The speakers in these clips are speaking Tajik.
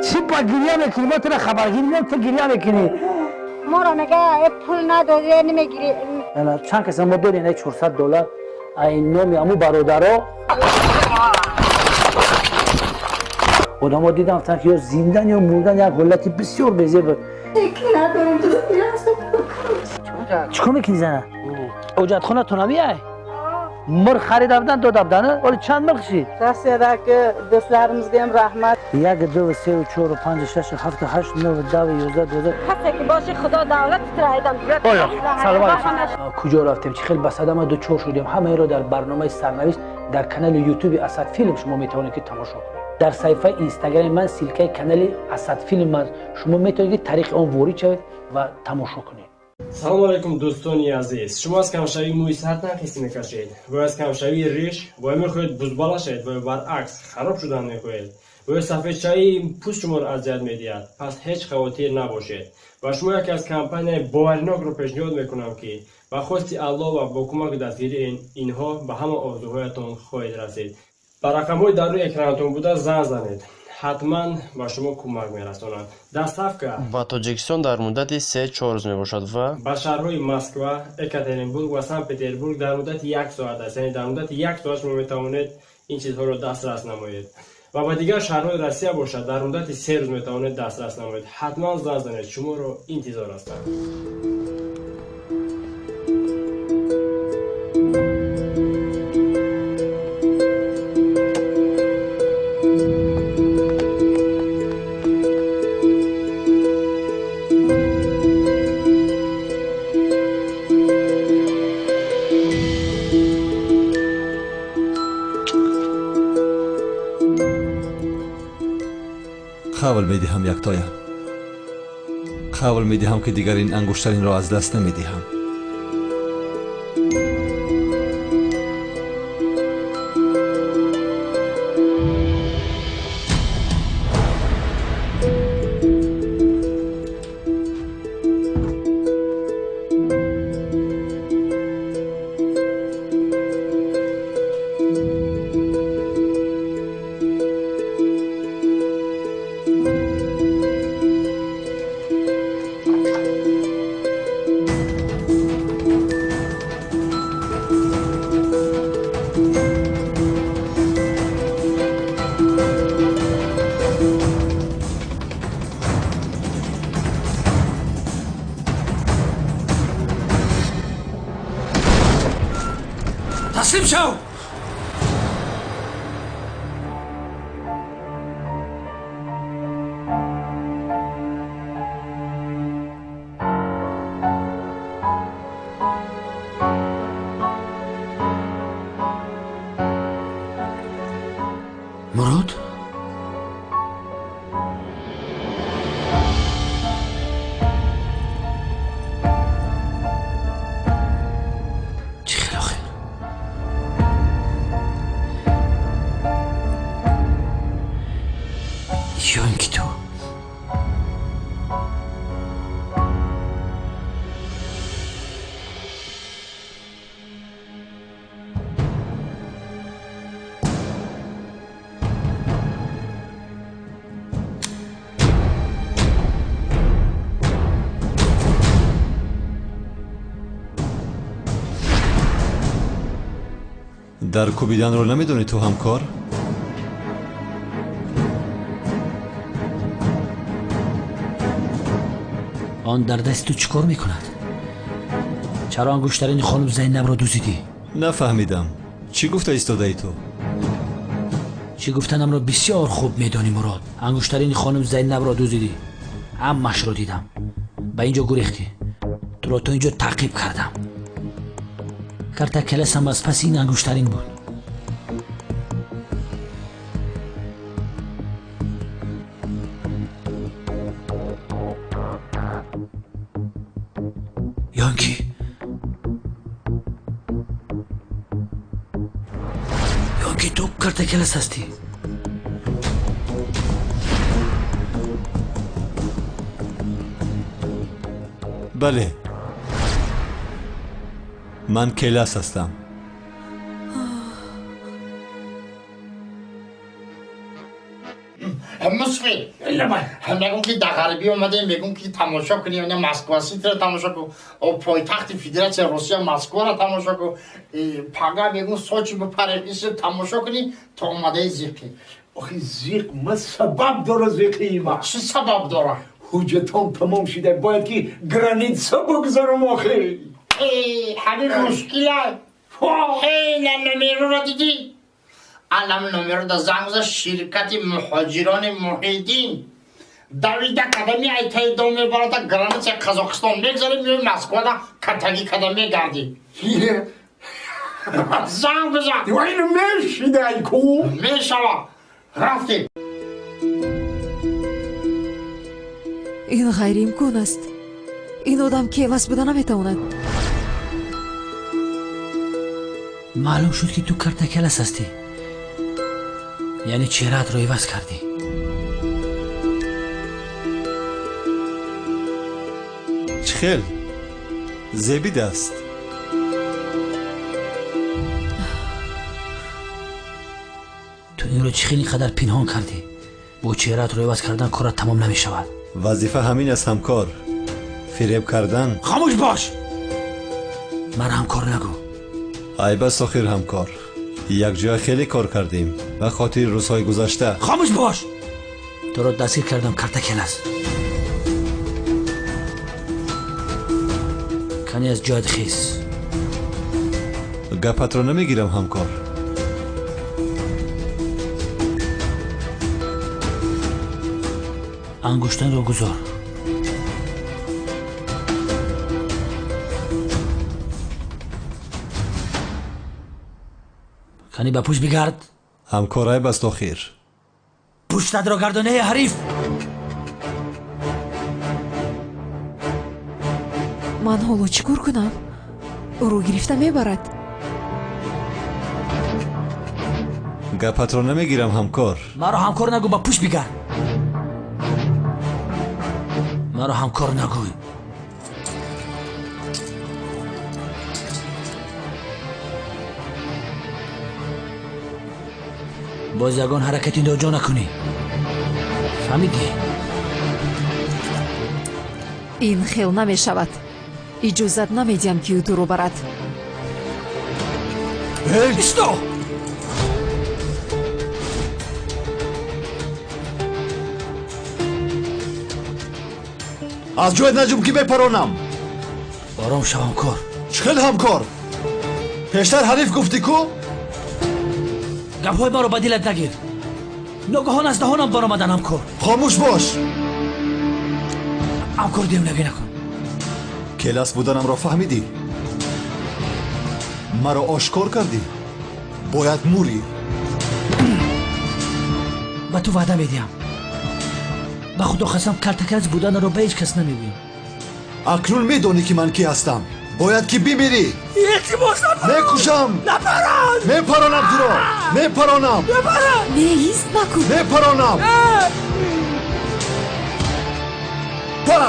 Чӣ ба гирья мекунӣ? Мо тура хабаргирӣ мем, ту гирья мекунӣ. Моро мега пул надодӣ, намегирӣ. Чанд каса мо додем $400 ай номи аму бародаро. Одамо дидам, гуфтанд, ки ё зиндан ё мурдан, як ҳолати бисёр безеб буд. Чӣ кор мекунӣ, зана? Ҳоҷатхонатон ҳамияй? Мирх харида будан, дода будан, ҳоли чанд мирх шид? Rossiyadagi do'stlarimizga ham rahmat. 1, 2, 3, 4, 5, 6, 7, 8, 9, 10, 11, 12. Касе ки боши, Худо давлат тираидам. Оё, салом алейкум. Куҷо рафтем, чӣ хел ба садама дучор шудем, ҳамаеро дар барномаи Сарнавишт дар канали Ютуби Асад Филм шумо метавонед, ки тамошо кунед. Дар саҳифаи Инстаграми ман ссылка и канали Асад Филм аст, шумо метавонед, ки тариқи он ворид шавед ва тамошо кунед. Салому алайкум, дӯстони азиз! Шумо аз камшавии мӯи сар танқисӣ мекашед ва ё аз камшавии риш, ва ё мехоҳед бузбала шавед, ва ё баръакс хароб шудан мехоҳед, ва ё сафедшавии пӯст шуморо азият медиҳад, пас ҳеҷ хавотир набошед ва шумо яке аз компанияи боваринокро пешниҳод мекунам, ки ба хости Аллоҳ ва бо кӯмаки дастгирии инҳо ба ҳама орзуҳоятон хоҳед расид. Ба рақамҳои дар рӯи экранатон буда занг занед, ҳатман ба шумо кӯмак мерасонанд. Доставка ба Тоҷикистон дар муддати 3-4 рӯз мебошад ва ба шаҳрҳои Москва, Екатеринбург ва Санкт Петербург дар муддати як соат аст, яъне дар муддати як соат шумо метавонед ин чизҳоро дастрас намоед, ва ба дигар шаҳрҳои Россия бошад, дар муддати 3 рӯз метавонед дастрас намоед. Ҳатман занг занед, шуморо интизор ҳастанд. Қавл медиҳам, яктоям, қавл медиҳам, ки дигар ин ангуштаринро аз даст намедиҳам. Таслим шав! Мурод, чӣ хел охир? Ё ин ки ту Дар кӯбиданро намедонӣ ту, ҳамкор? Он дар дасти ту чӣ кор мекунад? Чаро ангуштарини хонум Зайнабро дуздидӣ? Нафаҳмидам, чӣ гуфта истодаӣ ту? Чӣ гуфтанамро бисёр хуб медонӣ, Мурод. Ангуштарини хонум Зайнабро дуздидӣ, ҳамашро дидам. Ба ин ҷо гурехтӣ, туро то ин ҷо таъқиб кардам. Карта келасам аз паси ин ангуштарин буд. Ё ин ки ту карта келас ҳастӣ? Бале, ман Келас ҳастам. Кишвар. Мегӯм ки дар ғарбӣ омадем, мегӯм ки тамошо кунем, на Москва Ситиро тамошо кун, пойтахти Федератсияи Русия Москваро тамошо кун, пага мегӯм Сочи бипарем, исо тамошо кунӣ, то омадаи зиқӣ. Охи зиқ ма сабаб дора зиқии ма. Чӣ сабаб дора? Ҳуҷҷатон тамом шуда, бояд ки граница бигзарам охи. Ҳамин мушкила. На номероро дидӣ? Алам номеро да занг зад ширкати муҳоҷирони Муҳиддин. Давида кадами айтаи дом мебарада граница Қазоқистон мегзарем, меои Москвада катагӣ када мегардӣ. Занг бизан. Ин мешидай ку? Мешава. Рафтем. Ин ғайриимкон аст. Ин одам келас буда наметавонад. Маълум шуд ки ту картакелас ҳастӣ. Яъне чеҳраатро иваз кардӣ. Чӣ хел? Зебид аст. Ту инро чӣ хел ин қадар пинҳон кардӣ? Бо чеҳраатро иваз кардан корат тамом намешавад. Вазифа ҳамин аст ҳамкор. Фиреб кардан. Хомӯш бош! Маро ҳамкор нагӯ. Айб аст охир ҳамкор. Якҷоя хеле кор кардем ба хотири рӯзҳои гузашта. Хомӯш бош! Туро дастгир кардам картакелас. Кани аз ҷоят хез. Гапатро намегирам ҳамкор. Ангуштанро гузор. Кани ба пушт бигард. Ҳамкор айб аст охир. Пуштатро гардонаи ҳариф. Ман ҳоло чӣ кор кунам? Ӯро гирифта мебарад. Гапатро намегирам ҳамкор. Маро ҳамкор нагӯ, ба пушт бигард. Маро ҳамкор нагӯй. Боз ягон ҳаракати ноҷо накунӣ. Фаҳмидӣ? Ин хел намешавад. Иҷозат намедиҳам ки ӯ туро барад. Исто! Аз ҷоят наҷум ки мепаронам. Ором шав ҳамкор. Чӣ хел ҳамкор? Пештар ҳариф гуфтӣ ку? Гапҳои маро ба дилат нагир. Ногаҳон аз даҳонам баромадан ҳамкор. Хомӯш бош. Ҳамкор девонагӣ накун. Келас буданамро фаҳмидӣ? Маро ошкор кардӣ? Бояд мурӣ. Ба ту ваъда медиҳам. Ба худо қасам калтакелас буданро ба ҳеҷ кас намегӯям. Акнун медонӣ ки ман кӣ ҳастам. Бояд ки бимирӣ. Илтимос напарон. Мекушам. Напарон. Мепаронам туро. Мепаронам. Напарон. Не, ҳист накун. Мепаронам. Па!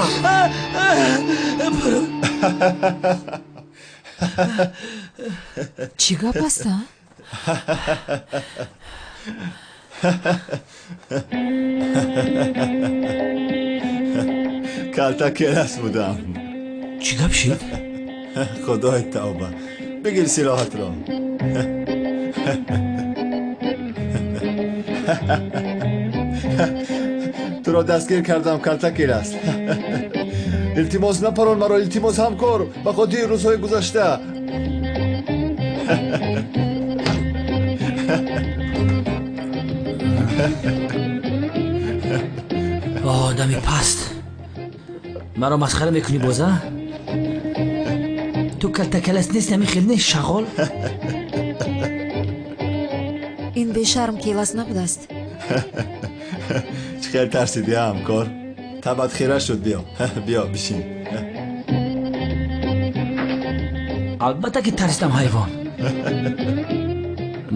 Чӣ гап аст, а? Калтакелас будам. Чӣ гап шид? Худои тавба. Бигир силоҳатро. Туро дастгир кардам калтакелас. Илтимос напарон маро, илтимос ҳамкор, ба хотири рӯзҳои гузашта. Одами паст. Маро масхара мекунӣ боз, а? Ту калтакелас нест, ҳамин хел не, шағол? Ин бешарм келас набудааст. Чӣ хел тарсидӣ, ҳамкор? Табат хира шуд, биё. Биё, бишин. Албатта ки тарсидам, ҳайвон.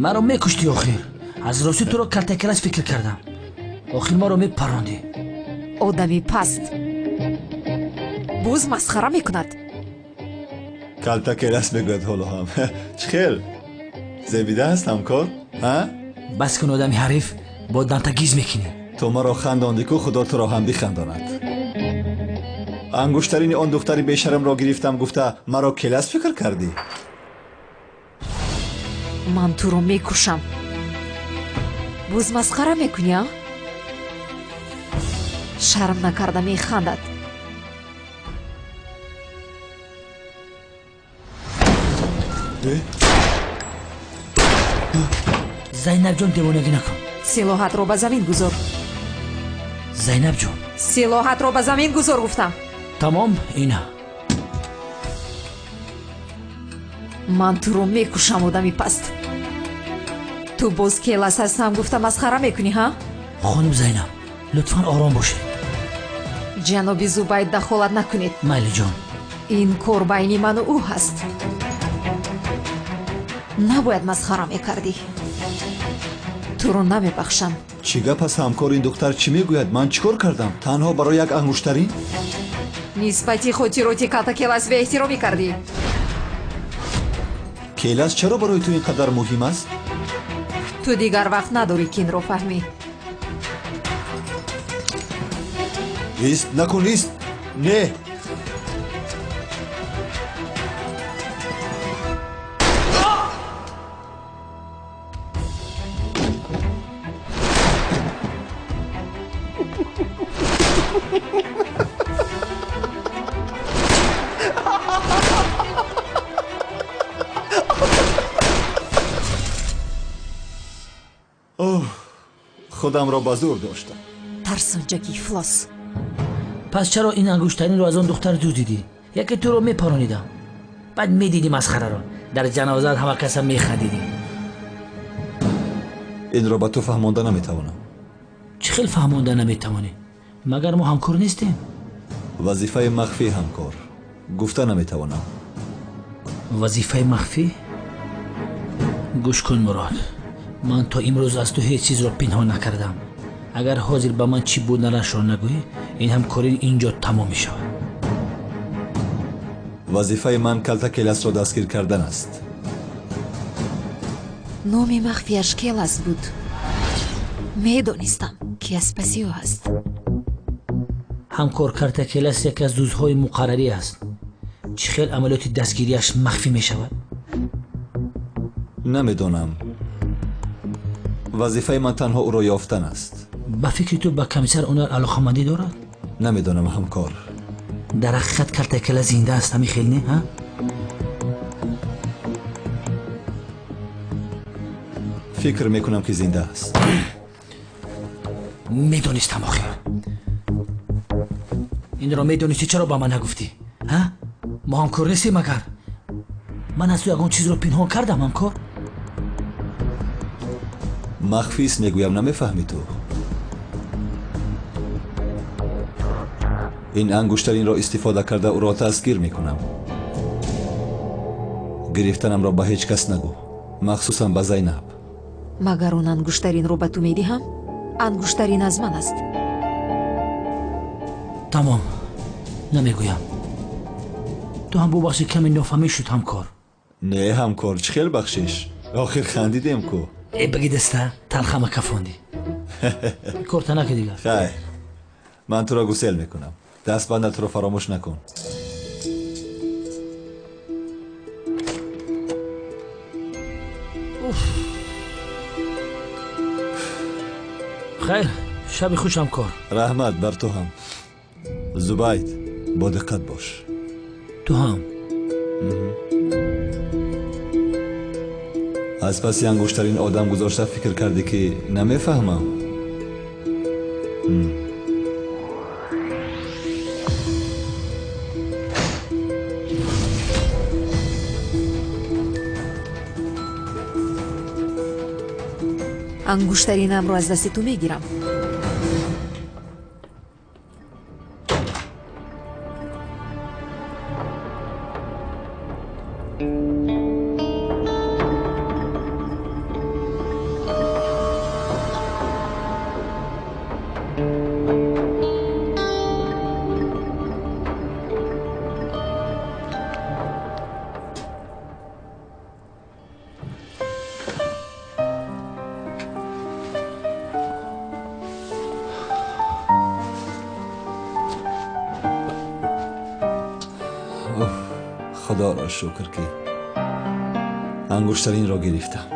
Маро мекуштӣ охир. Аз ростӣ туро калтакелас фикр кардам. Охир маро мепарондӣ. Одами паст. Боз масхара мекунад. Калтакелас мегӯяд ҳоло ҳам. Чӣ хел? Зебида аст ҳамкор? Бас кун одами ҳариф, бо дантагиз мекунӣ. Ту маро хандондӣ ку, худо туро ҳам бихандонад. Ангуштарини он духтари бешарамро гирифтам гуфта маро келас фикр кардӣ? Ман туро мекушам. Боз масхара мекунӣ, а? Шарм накарда механдад. Зайнабҷон, девонагӣ накун. Силоҳатро ба замин гузор. Зайнабҷон, силоҳатро ба замин гузор гуфтам. Тамом, ина. Ман туро мекушам, одами паст. Ту боз келас ҳастам гуфта масхара мекунӣ, ҳа? Хоним Зайнаб, лутфан ором бошед. Ҷаноби Зубайд, дахолат накунед. Майли ҷон. Ин кор байни ману ӯ ҳаст. Набояд масхара мекардӣ. Туро намебахшам. Чӣ гап аст, ҳамкор? Ин духтар чӣ мегӯяд? Ман чӣ кор кардам? Танҳо барои як ангуштарин? Нисбати хотироти калта келас беэҳтиромӣ кардӣ. Келас чаро барои ту ин қадар муҳим аст? Ту дигар вақт надорӣ, ки инро фаҳмӣ. Ист, накун, ист! Не! Худамро ба зӯр доштам. Тарсонҷаки ифлос. Пас чаро ин ангуштаринро аз он духтар дуздидӣ? Яке туро мепаронидам. Баъд медидӣ масхараро. Дар ҷанозаат ҳама каса механдидӣ. Инро ба ту фаҳмонда наметавонам. Чӣ хел фаҳмонда наметавонӣ? Магар мо ҳамкор нестем? Вазифаи махфӣ, ҳамкор. Гуфта наметавонам. Вазифаи махфӣ? Гӯш кун, Мурод. Ман то имрӯз аз ту ҳеҷ чизро пинҳон накардам. Агар ҳозир ба ман чӣ буданашро нагӯӣ, ин ҳамкорӣ инҷо тамом мешавад. Вазифаи ман калта келасро дастгир кардан аст. Номи махфияш Келас буд. Медонистам, ки аз паси ӯ ҳаст. Ҳамкор, калта келас яке аз дузҳои муқаррарӣ аст. Чӣ хел амалиёти дастгириаш махфӣ мешавад? Намедонам. Вазифаи ман танҳо ӯро ёфтан аст. Ба фикри ту ба комиссар Унар алоқамандӣ дорад? Намедонам, ҳамкор. Дар ҳақиқат калта келас зинда аст, ҳамин хел не, ҳа? Фикр мекунам, ки зинда аст. Медонистам охир. Инро медонисти, чаро ба ман нагуфтӣ? Ҳа? Мо ҳамкор нестем магар? Ман аз ту ягон чизро пинҳон кардам, ҳамкор? Махфист мегӯям, намефаҳмӣ ту. Ин ангуштаринро истифода карда ӯро дастгир мекунам. Гирифтанамро ба ҳеҷ кас нагӯ, махсусан ба Зайнаб. Магар он ангуштаринро ба ту медиҳам? Ангуштарин аз ман аст. Тамом, намегӯям. Ту ҳам бубахши, каме нофаҳмӣ шуд, ҳамкор. Не, ҳамкор, чӣ хел бахшиш? Охир хандидем ку. Э, баги даста, талхама кафондӣ. Корта наки дигар. Хайр, ман туро гусел мекунам. Дастбандатро фаромӯш накун. Хайр, шаби хуш, ҳамкор. Раҳмат бар ту ҳам. Зубайд, бо диққат бош. Ту ҳам. Аз паси ангуштарин одам гузошта фикр кардӣ, ки намефаҳмам? Ангуштаринамро аз дасти ту мегирам. Худоро шукр ки ангуштаринро гирифтам.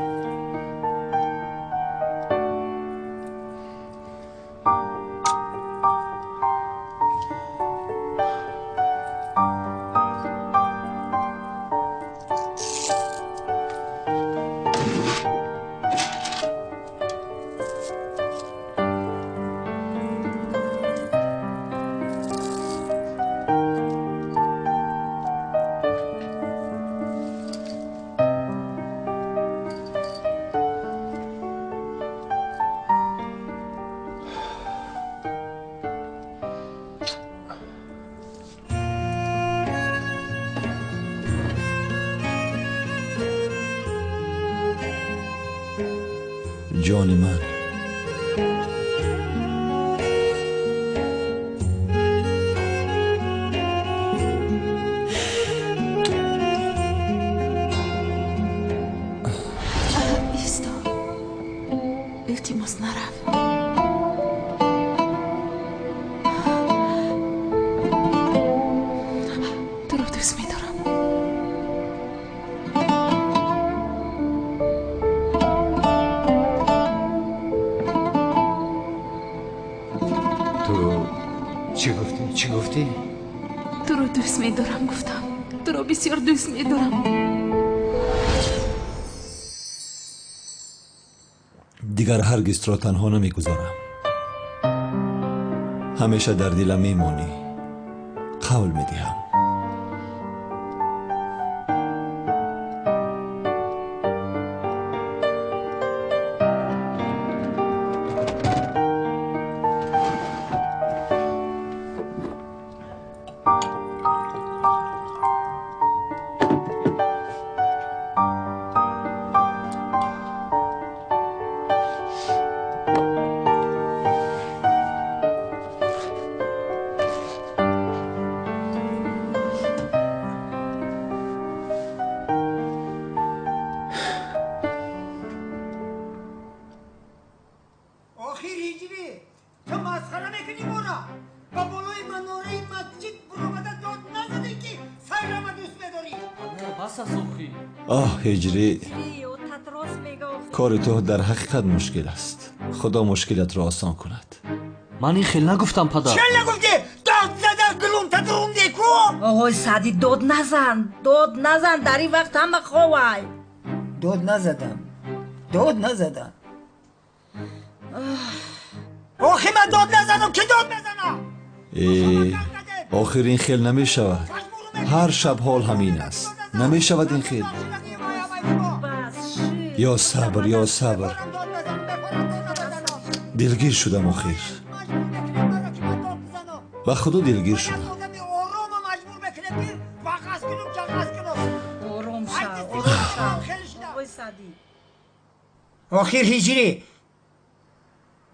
ҷони ман, Исто, илтимос, нарав. Туро дӯст медорам. Ту чӣ гуфтӣ? Чӣ гуфтӣ? Туро дӯст медорам, гуфтам. Туро бисёр дӯст медорам. Дигар ҳаргиз туро танҳо намегузорам. Ҳамеша дар дилам мемонӣ. Қавл медиҳам. Охир ҳиҷрӣ, ту масхара мекунӣ моро? Ба болои манораи масҷид буромада дод назадӣ, ки Сайрама дӯст медорӣ? Бас аст охӣ. Оҳ, ҳиҷрӣ, кори ту дар ҳақиқат мушкил аст. Худо мушкилатро осон кунад. Ман ин хел нагуфтам, падар. Чел нагуфтӣ? Дод зада гулумта дурумдӣ ку? Оғои Саъдӣ, дод назан, дод назан, дар ин вақт ҳама ховай. Дод назадам, дод назадам. Охи ман дод назадам, ки дод мезанам? Э, охир ин хел намешавад. Ҳар шаб ҳол ҳамин аст. Намешавад ин хел. Ё сабр, ё сабр. Дилгир шудам охир. Ба худо дилгир шудам. Ором шав, ором шав, оғои Саъдӣ. Охир ҳиҷрӣ,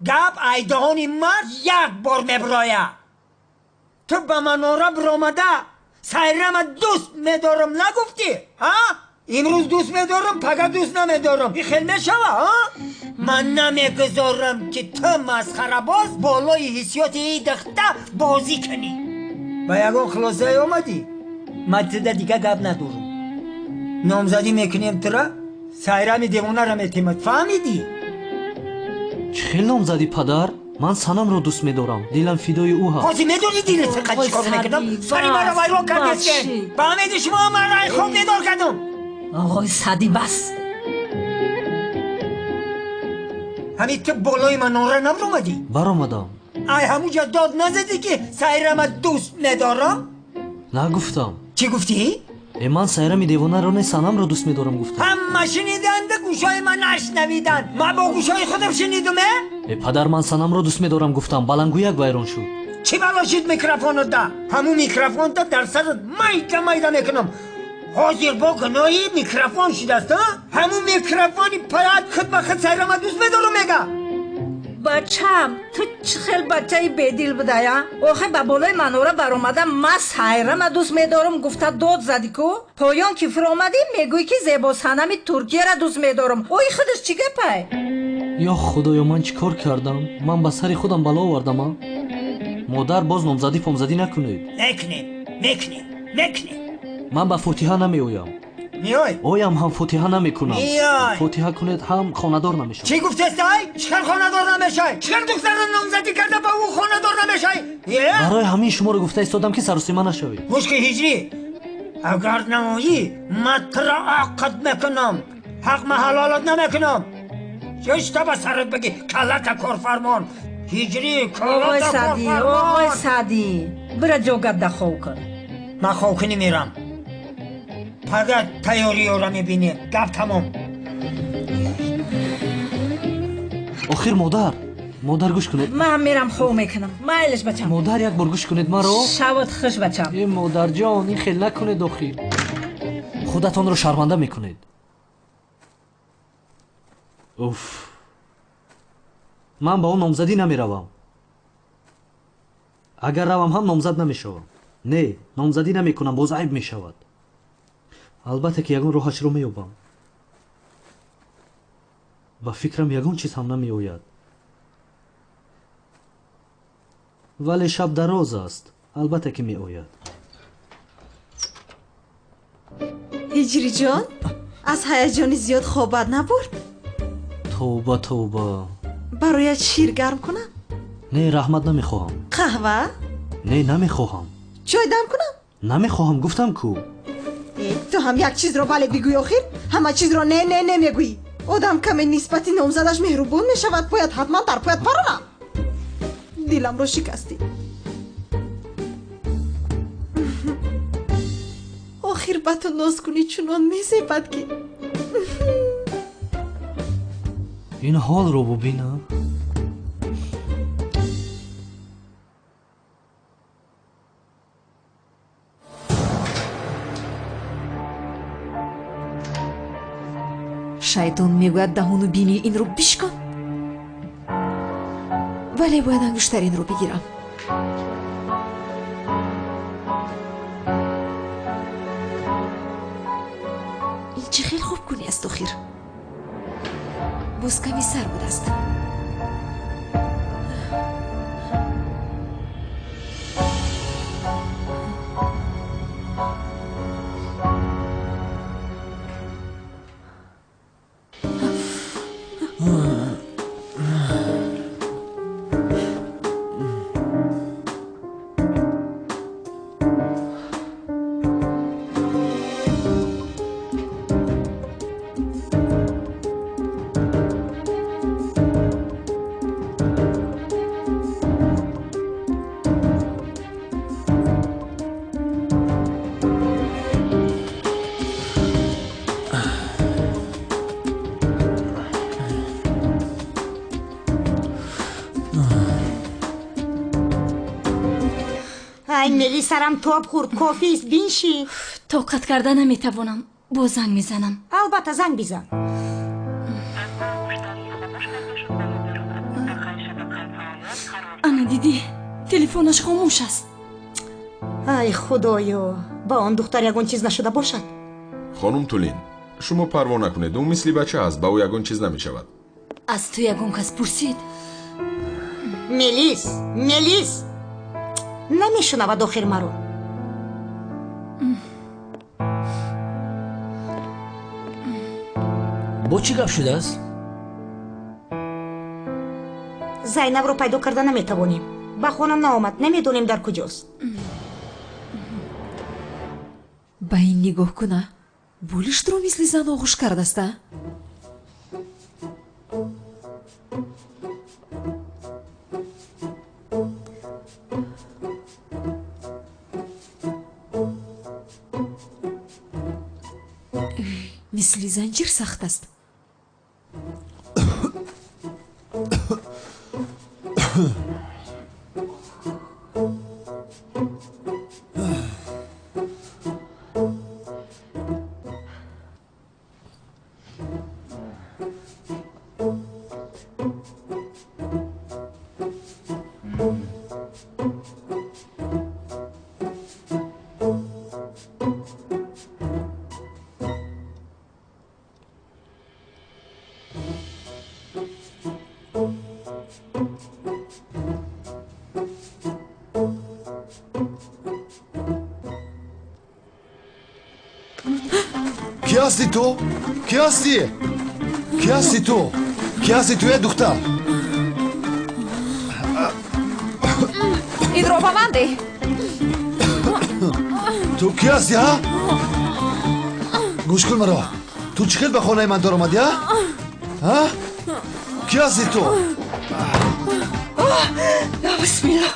гап айдаҳони мард як бор мебироя. Ту ба манора биромада Сайрама дӯст медорам нагуфтӣ, ҳа? Имрӯз дӯст медорам, пага дӯст намедорам. Ин хел мешава, ҳа? Ман намегузорам, ки ту масхарабоз болои ҳиссиёти ин духта бозӣ кунӣ. Ба ягон хулосае омадӣ? Ман туда дига гап надорам. Номзадӣ мекунем тура, Сайрами девонара метемад, фаҳмидӣ? Чӣ хел номзадӣ, падар? Ман Санамро дӯст медорам, дилам фидои ӯ ҳаст. Ҳозир медонӣ дилат фақат чӣ кор мекунам? Сари маро вайрон кардестен. Фаҳмидӣ, шумо маро ай хоб бедор кардум. Оғои Саъдӣ, бас. Ҳамин ту болои манора набиромадӣ? Баромадам. Ай ҳамуҷа дод назадӣ, ки Сайрама дӯст медорам? Нагуфтам. Чӣ гуфтӣ? Э, ман Сайрами девонаро не, Санамро дӯст медорам гуфтам. Ҳама шуниданд, гӯшҳои ман нашнавиданд. Ман бо гӯшҳои худам шунидум, э? Э, падар, ман Санамро дӯст медорам гуфтам, баландгӯяк вайрон шуд. Чӣ бало шуд микрофонот да? Ҳамун микрофонта дар сарат майда майда мекунам. Ҳозир бо гуноҳи микрофон шудааст, а? Ҳамун микрофони паят худ ба худ Сайрама дӯст медорам мега. Бачам, ту чӣ хел бачаи бедил будая? Охе ба болои манора баромада ман Сайрама дӯст медорам гуфта дод задӣ ку? Поён ки фуромадӣ, мегӯӣ, ки зебосанами Туркияра дӯст медорам. Ои худаш чӣ гапай? Ё худоё, ман чӣ кор кардам? Ман ба сари худам бало овардам, а? Модар, боз номзадӣ помзадӣ накунед. Мекунем, мекунем, мекунем. Ман ба фотиҳа намеоям. Меой? Оям ҳам фотиҳа намекунам. Меой. Фотиҳа кунед ҳам хонадор намешавам. Чӣ гуфтестай? Чӣ хел хонадор намешай? Чӣ хел духтарро номзадӣ карда ба ӯ хонадор намешай? Барои ҳамин шуморо гуфта истодам ки сарусима нашавед. Мушки ҳиҷрӣ, агар наоӣ ман туро ақд мекунам. Ҳақ ма ҳалолат намекунам. Чишта ба сарат бигӣ каллата корфармон. Ҳиҷрӣ каллата корфармон. Оғои Саъдӣ, бира ҷогатда хов кун. Ман ховкунӣ мерам. Пага тайёриёро мебинем. Гап тамом. Охир модар, модар гӯш кунед. Ман мерам хов мекунам. Майлаш бачам. Модар як бор гӯш кунед маро. Шавот хуш бачам. Э модарҷон, ин хел накунед охир. Худатонро шарманда мекунед. Уф. Ман ба он номзадӣ намеравам. Агар равам ҳам номзад намешавам. Не, номзадӣ намекунам, боз айб мешавад. Албатта ки ягон роҳашро меёбам. Ба фикрам ягон чиз ҳам намеояд. Вале шаб дароз аст, албатта ки меояд. Ҳиҷриҷон, аз ҳаяҷони зиёд хобат набурд? Тавба, тавба. Бароят шир гарм кунам? Не, раҳмат, намехоҳам. Қаҳва? Не, намехоҳам. Чой дам кунам? Намехоҳам, гуфтам ку. Ту ҳам як чизро бале бигӯй охир, ҳама чизро не не не мегӯӣ. Одам каме нисбати номзадаш меҳрубон мешавад, бояд ҳатман дар поят паронам. Диламро шикастӣ. Охир ба ту ноз кунӣ чунон мезебад ки. Ин ҳолро бубинам. Шайтон мегӯяд даҳону бинии инро бишкан, вале бояд ангуштаринро бигирам. Ин чӣ хел хубкунӣ аст охир? Боз ками сар будааст. Ай мели сарам тоб хӯрд, кофист, биншин. Тоқат карда наметавонам, боз занг мезанам. Албатта занг бизан. Ана дидӣ, телефонаш хомӯш аст. Ай худоё, ба он духтар ягон чиз нашуда бошад. Хонум Тулин, шумо парво накунед, ӯ мисли бача аст, ба ӯ ягон чиз намешавад. Аз ту ягон кас пурсид? Мелис, Мелис! Намешунавад охир маро. Бо чӣ гап шудааст? Зайнабро пайдо карда наметавонем. Ба хона наомад, намедонем дар куҷост. Ба ин нигоҳ куна, болиштро мисли зан оғӯш кардаст, а? Мисли занҷир сахт аст. Кӣ ҳастӣ ту? Кӣ ҳастӣ? Кӣ ҳастӣ ту? Кӣ ҳастӣ ту, э духтар? Инро ба ман деҳ. Ту кӣ ҳастӣ, ҳа? Гӯш кун маро. Ту чӣ хел ба хонаи ман даромадӣ, ҳа? Ҳа? Кӣ ҳастӣ ту? Бисмиллоҳ.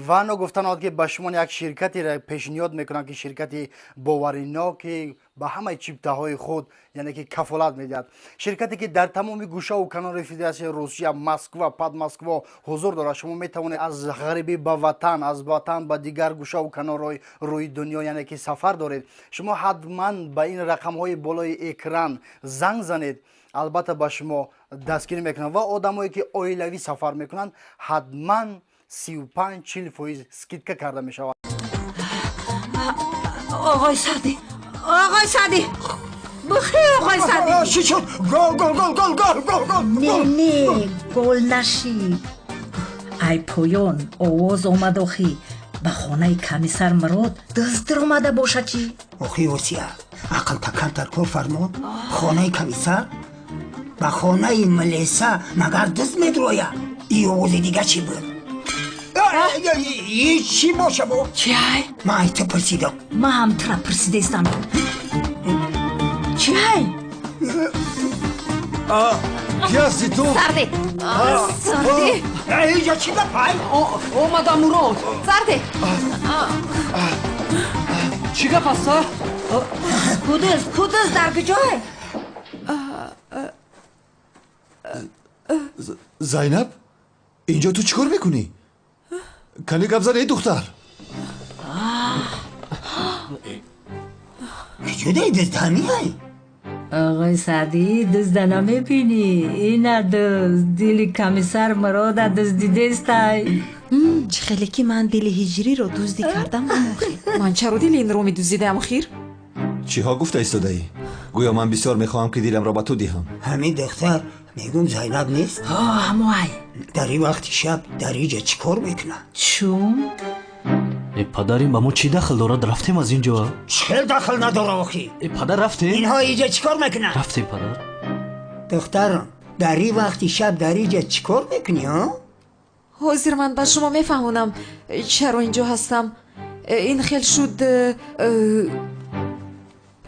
Ва ногуфтан ки ба шумо як ширкатеро пешниҳод мекунам, ки ширкати боваринок, ки ба ҳамаи чиптаҳои худ, яъне ки кафолат медиҳад. Ширкате ки дар тамоми гӯшаву канори Федератсияи Русия, Москва, Подмосква ҳузур дорад. Шумо метавонед аз ғарибӣ ба ватан, аз ватан ба дигар гӯшаву канорҳои рӯи дунё, яъне ки сафар доред. Шумо ҳатман ба ин рақамҳои болои экран занг занед, албатта ба шумо дастгирӣ мекунанд. Ва одамое ки оилавӣ сафар мекунанд, ҳатман 35-40% скидка карда мешавад. Оғои Саъдӣ, оғои Саъдӣ, бихе, оғои Саъдӣ. Чӣ шуд? Гол, гол, гол, гол, гол, гол, гол! Не, не, гол нашид. Ай поён овоз омад, охи ба хонаи комиссар Мурод дузд даромада бошад чӣ? Охи Осия, ақлта камтар кор фармо. Хонаи комиссар, ба хонаи милиса магар дузд медрояд? И овози дига чӣ буд? Чӣ боша бо? Чиай? Ман ай ту пурсидам. Ман ҳам тура пурсидаистам. Чиай? Кӣ ҳастӣ ту? Сарде, Сарде! Инҷа чӣ гап ай? Омадам, Мурод. Сарде! Чӣ гап аст, а? Кудуз, кудуз дар куҷое? Зайнаб, инҷо ту чӣ кор мекунӣ? Кани гап зан, эй духтар. Куҷодаи дузд ҳамиай? Оғои Саъдӣ, дузда намебинӣ? Ина дузд дили комиссар Мурода дуздидестай. Чӣ хеле ки ман дили ҳиҷриро дуздӣ кардам, охир. Ман чаро дили инро медуздидаам, охир? Чиҳо гуфта истодаӣ? Гӯё ман бисёр мехоҳам, ки диламро ба ту диҳам. Ҳамин духтар, мегӯм, Зайнаб нест? Ҳо, ҳамоай. Дар ин вақти шаб дар иҷа чӣ кор мекунад? Чун? Э падар, ин ба мо чӣ дахл дорад? Рафтем аз ин ҷо. Чӣ хел дахл надора охи? Э падар, рафтем. Инҳо иҷа чӣ кор мекунанд? Рафтем, падар. Духтарам, дар ин вақти шаб дар иҷа чӣ кор мекунӣ, ҳо? Ҳозир ман ба шумо мефаҳмонам, чаро ин ҷо ҳастам. Ин хел шуд.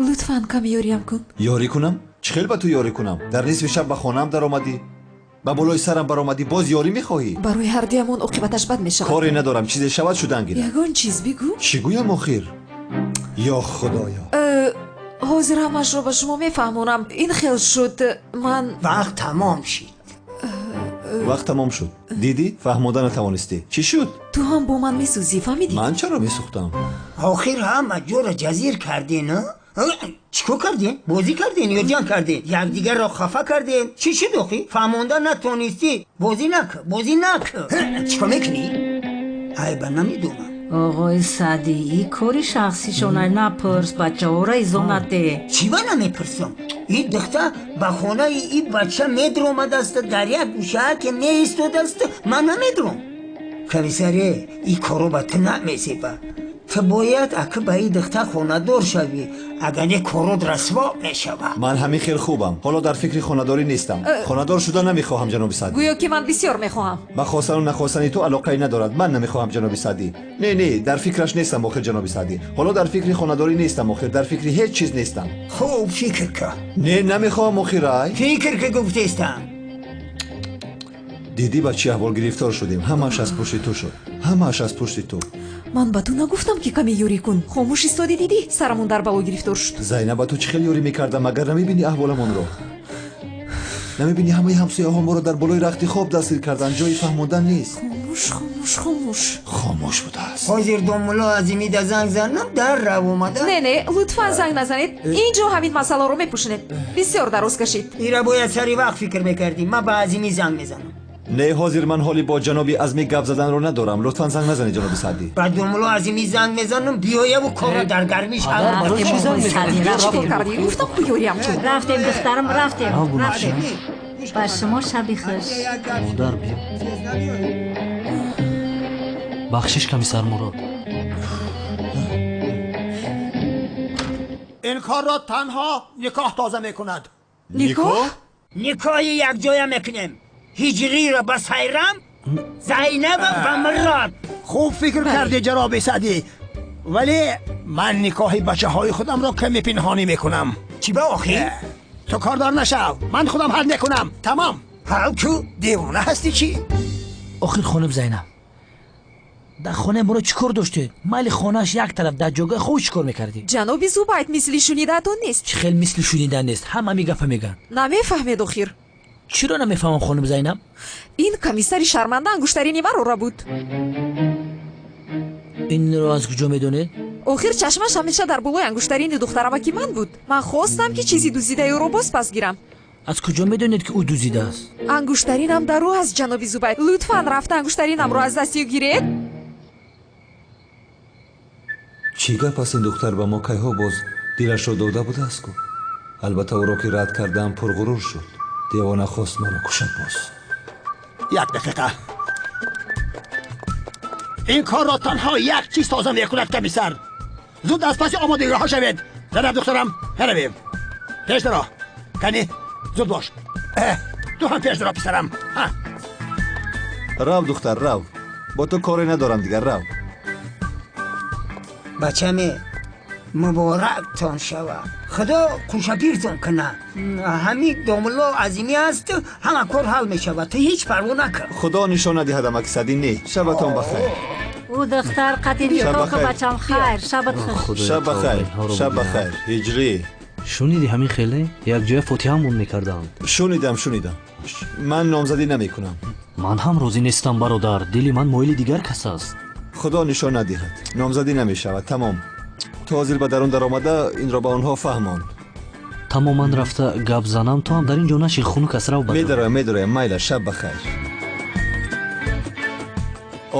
Лутфан каме ёриям кун. Ёрӣ кунам? Чӣ хел ба ту ёрӣ кунам? Дар нисфи шаб ба хонаам даромадӣ, ба болои сарам баромадӣ, боз ёрӣ мехоҳӣ? Барои ҳардуямон оқибаташ бад мешавад. Коре надорам, чизе шавад, шудан гирад. Ягон чиз бигӯ. Чӣ гӯям охир? Ё худоё! Ҳозир ҳамашро ба шумо мефаҳмонам. Ин хел шуд, ман вақт тамом шид. Вақт тамом шуд. Дидӣ, фаҳмода натавонистӣ. Чӣ шуд? Ту ҳам бо ман месӯзӣ, фаҳмидӣ? Ман чаро месӯхтам? Охир ҳама ҷоро ҷазир кардин, чӣ кор кардем? Бозӣ кардем ё ҷанг кардем? Якдигарро хафа кардем? Чӣ шуд охи? Фаҳмонда натонистӣ? Бозӣ накун, бозӣ накун. Чӣ кор мекунӣ? Айба намедонам. Оғои Саъдӣ, и кори шахсишонай, напурс, бачаҳоро изо наде. Чӣ ба намепурсам? И духтар ба хонаи и бача медромадааст, дар як гӯшаа ки меистодааст, ман намедром. Комиссаре, и коро ба ту намезеба. Ту бояд аки ба ин духтар хонадор шавӣ, агар не корот расво мешавад. Ман ҳамин хел хубам. Ҳоло дар фикри хонадорӣ нестам. Хонадор шуда намехоҳам, ҷаноби Саъдӣ. Гӯё ки ман бисёр мехоҳам. Ба хостану нахостани ту алоқае надорад. Ман намехоҳам, ҷаноби Саъдӣ. Не, не, дар фикраш нестам охир, ҷаноби Саъдӣ. Ҳоло дар фикри хонадорӣ нестам охир, дар фикри ҳеҷ чиз нестам. Хуб, фикр кун. Не, намехоҳам охир, ай. Фикр ки гуфтестам. Дидӣ ба чӣ аҳвол гирифтор шудем? Ҳамааш аз пушти ту шуд. Ҳамааш аз пушти ту. Ман ба ту нагуфтам, ки каме ёрӣ кун? Хомӯш истодӣ, дидӣ, сарамон дар бало гирифтор шуд. Зайнаб, ба ту чӣ хел ёрӣ мекардам? Магар намебинӣ аҳволамонро? Намебинӣ ҳамаи ҳамсояҳо моро дар болои рахти хоб дастгир карданд? Ҷои фаҳмондан нест. Хомӯш, хомӯш, хомӯш. Хомӯш будааст. Ҳозир домулло Азимида занг занам, дар рав омада. Не, не, лутфан занг назанед. Ин ҷо ҳамин масъаларо мепӯшонем. Бисёр дароз кашид. Ира бояд сари вақт фикр мекардӣ. Ман ба Азимӣ занг мезанам. Не, ҳозир ман ҳоли бо ҷаноби Азмӣ гап заданро надорам. Лутфан занг назанед, ҷаноби Саъдӣ. Ба домулло Азимӣ занг мезанам, биёяву корро дар гармиш ҳал. Гуфтам ку ёриям кун. Рафтем, духтарам, рафтем, рафтем. Ба шумо шаби хуш. Модар, биё. Бахшиш, комиссар Мурод. Ин корро танҳо никоҳ тоза мекунад. Никоҳ? Никоҳи якҷоя мекунем. Ҳиҷриро ба Сайрам, Зайнаба ба Мурод. Хуб фикр кардӣ ҷаноби Саъдӣ, вале ман никоҳи бачаҳои худамро каме пинҳонӣ мекунам. Чӣ ба охир? Ту кордор нашав, ман худам ҳал мекунам. Тамом. Ҳал ку, девона ҳастӣ чӣ? Охир хонум Зайнаб, дар хонаи моро чӣ кор доштед? Майли хонааш як тараф, дар ҷойгоҳи хуб чӣ кор мекардӣ? Ҷаноби Зубайд, мисли шунидаатон нест. Чӣ хел мисли шунида нест? Ҳама ҳамин гапа мегӯянд. Намефаҳмед охир. Чиро намефаҳмам хонум Зайнаб? Ин комиссари шарманда ангуштарини маро рабуд. Инро аз куҷо медонед? Охир чашмаш ҳамеша дар болои ангуштарини духтарамаки ман буд. Ман хостам, ки чизи дуздидаи ӯро боз пас гирам. Аз куҷо медонед, ки ӯ дуздидааст? Ангуштаринам дар ӯ аст, ҷаноби Зубайд. Лутфан рафта ангуштаринамро аз дасти ӯ гиред. Чӣ гап аст? Ин духтар ба мо кайҳо боз дилашро дода будааст ку. Албатта ӯро ки рад кардам, пурғурур шуд. Девона хост маро кушад боз. Як дақиқа. Ин корро танҳо як чиз тоза мекунад, комиссар. Зуд аз паси омодагиҳо шавед. Зайнаб духтарам, меравем. Пеш даро. Кани, зуд бош. Ту ҳам пеш даро, писарам. Рав духтар, рав. Бо ту коре надорам дигар, рав. Бачаме, муборактон шавад. Худо хушапиртон кунад. Ҳамин домулло азимӣ аст, ҳама кор ҳал мешавад. Ту ҳеҷ парво накун. Худо нишон надиҳад амаки Саъдӣ. Не, шабатон бахайр. Ӯ духтар қатъи никоҳ, бачам хайр. Шабат хуш. Шаб бахайр, шаб бахайр. Ҳиҷрӣ. Шуниди ҳамин хеле? Якҷоя фотиҳамон мекарданд. Шунидам, шунидам. Ман номзадӣ намекунам. Ман ҳам розӣ нестам, бародар. Дили ман моили дигар кас аст. Худо нишон надиҳад. Номзадӣ намешавад. Тамом. Ту ҳозир ба дарун даромада инро ба онҳо фаҳмон. Тамоман рафта гап занам, ту ҳам дар ин ҷо наши, хунук аст, рав ба. Медароям, медароям. Майла, шаб бахайр.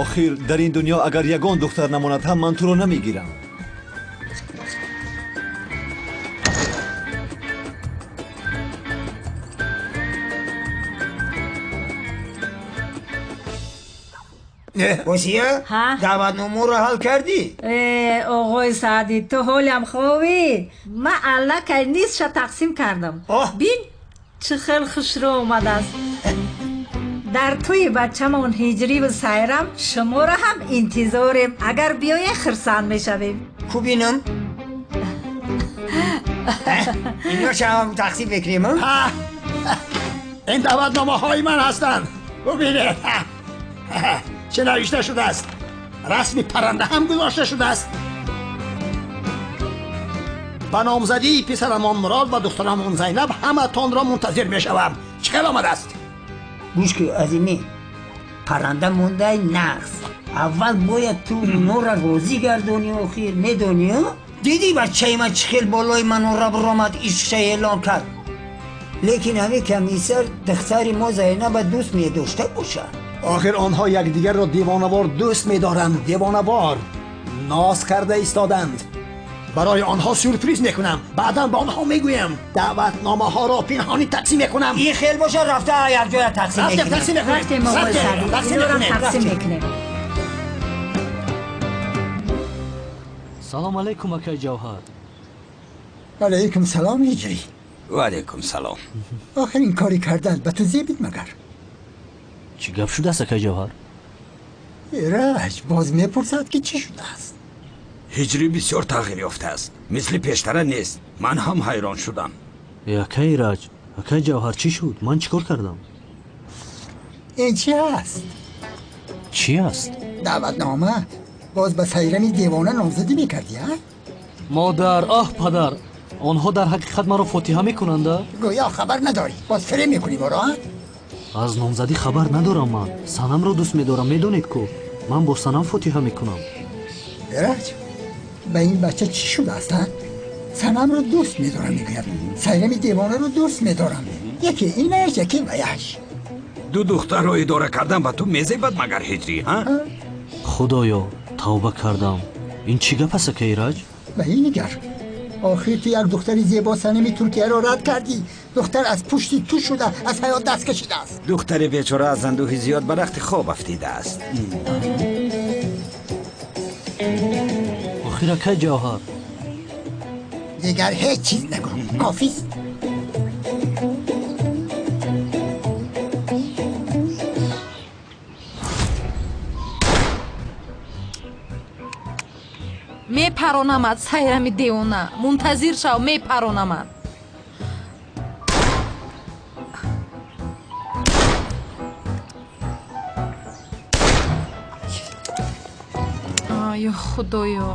Охир дар ин дунё агар ягон духтар намонад ҳам ман туро намегирам. Осия, даъватномаро ҳал кардӣ? Оғои Саъдӣ, ту ҳолям хобӣ? Ман аллакай нисфша тақсим кардам. Бин, чӣ хел хушрӯ омадааст. Дар тӯи бачамон Ҳиҷриву Сайрам шуморо ҳам интизорем. Агар биёед, хурсанд мешавем. Ку бинам? Иношам тақсим мекунем? Ин даъватномаҳои ман ҳастанд. Бубинед, чӣ навишта шудааст. Расми парранда ҳам гузошта шудааст. Ба номзадии писарамон Мурод ва духтарамон Зайнаб ҳаматонро мунтазир мешавам. Чӣ хел омадааст? Гӯш ки, азимӣ, парранда мондаи нағз. Аввал бояд ту онҳоро розӣ гардонӣ. Охир медонӣ, дидӣ бачаи ман чӣ хел болои манора баромад, ишқша эълон кард. Лекин ҳамин комиссар духтари мо Зайнаба дӯст медошта бошад. Охир онҳо якдигарро девонавор дӯст медоранд. Девонавор ноз карда истоданд. Барои онҳо сюрприз мекунам. Баъдан ба онҳо мегӯям. Даъватномаҳоро пинҳонӣ тақсим мекунам. Ин хел боша, рафта якҷоя тақсим мекунем. Рафтем, оғои Саъдӣ, инорам тақсим мекунем. Салом алайкум, акай Ҷавҳар. Алайкум салом, Ҳиҷрӣ. Ва алайкум салом. Охир ин кори карданд ба ту зебид магар? Чӣ гап шудааст, акай Ҷавҳар? Эраҷ боз мепурсад, ки чӣ шудааст. Ҳиҷрӣ бисёр тағйир ёфтааст, мисли пештара нест. Ман ҳам ҳайрон шудам. Акай Эраҷ, акай Ҷавҳар, чӣ шуд? Ман чӣ кор кардам? Ин чӣ аст? Чӣ аст? Даъватнома. Боз ба Сайрами девона номзадӣ мекардӣ, а? Модар, аҳ падар, онҳо дар ҳақиқат маро фотиҳа мекунанда? Гӯё хабар надорӣ, боз фиреб мекунӣ моро, а? Аз номзадӣ хабар надорам ман. Санамро дӯст медорам, медонед ку. Ман бо Санам фотиҳа мекунам. Эраҷ, ба ин бача чӣ шудааст, а? Санамро дӯст медорам мегӯяд. Сайрами девонаро дӯст медорам. Яке инаш, яке ваяш. Ду духтарро идора кардан ба ту мезебад магар, Ҳиҷрӣ, ҳа? Худоё, тавба кардам. Ин чӣ гап аст, акай Эраҷ? Ба ин нигар. Охир ту як духтари зебо Санами Туркияро рад кардӣ. Духтар аз пушти ту шуда аз ҳаёт даст кашидааст. Духтари бечора аз андӯҳи зиёд ба рахти хоб афтидааст. Охир акай Ҷавҳар. Дигар ҳеҷ чиз нагӯ, кофист. Мепаронамад, сайрами девона, мунтазир шав, мепаронамад. Ё худоё,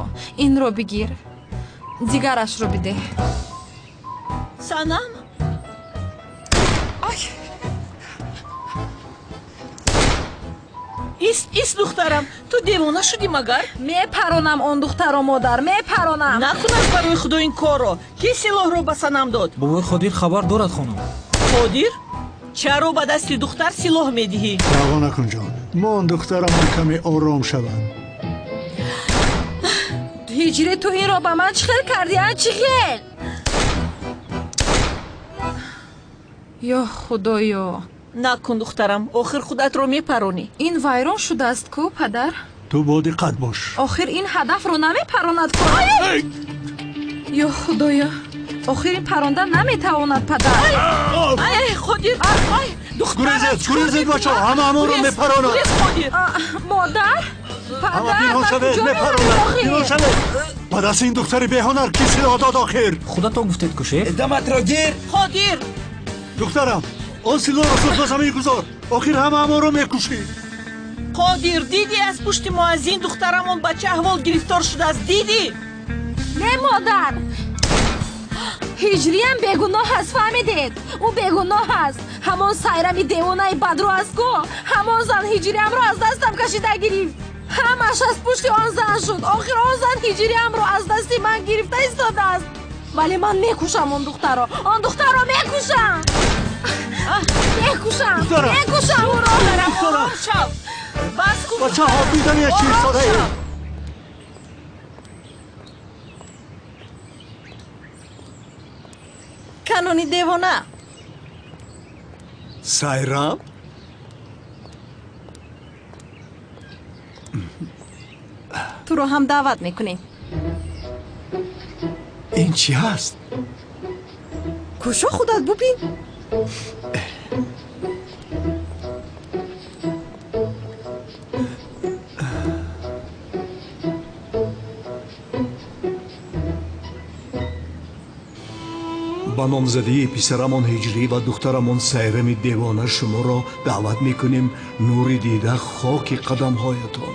инро бигир, дигарашро бидеҳ. Санам? Ист, ист, духтарам, ту девона шудӣ магар? Мепаронам он духтаро, модар, мепаронам. Накунад барои худо ин корро. Ки силоҳро ба Санам дод? Бобои Қодир хабар дорад, хонум. Қодир? Чаро ба дасти духтар силоҳ медиҳӣ? Парво накун, ҷон, мон духтарамон каме ором шавад. Ҳиҷри, ту инро ба ман чӣ хел кардӣ, а? Чӣ хел? Ё худоё! Накун, духтарам, охир худатро мепаронӣ. Ин вайрон шудааст ку, падар? Ту бо диққат бош. Охир ин ҳадафро намепаронад ку. Ё худоё, охир ин паронда наметавонад, падар. Қодир, гурезед, гурезед, бачаҳо, ҳама ҳамонро мепаронад. Модар, ҳама пинҳон шавед, мепаронад. Пинҳон шавед. Ба дасти ин духтари беҳунар ки силоҳ дод охир? Худатон гуфтед ку, шеф. Даматро гир. Қодир! Духтарам, он силоҳро зуд ба замин гузор, охир ҳама ҳамонро мекушӣ. Қодир, дидӣ аз пушти муаззин духтарамон ба чӣ аҳвол гирифтор шудааст, дидӣ? Не, модар, ҳиҷриям бегуноҳ аст, фаҳмидед? Ӯ бегуноҳ аст. Ҳамон сайрами девонаи бадрӯ аст ку, ҳамон зан ҳиҷриямро аз дастам кашида гирифт. Ҳамаш аз пушти он зан шуд. Охир он зан ҳиҷриямро аз дасти ман гирифта истодааст. Вале ман мекушам он духтарро, он духтарро мекушам, мекушам, мекушам ӯро. Ором шав, бас кун. Бачаҳо, бидани чӣ истодаем. Канони девона. Сайрам? Туро ҳам даъват мекунем. Ин чӣ ҳаст? Кушо, худат бубин. Ба номзадии писарамон Ҳиҷрӣ ва духтарамон Сайрами девона шуморо даъват мекунем. Нури дида, хоки қадамҳоятон.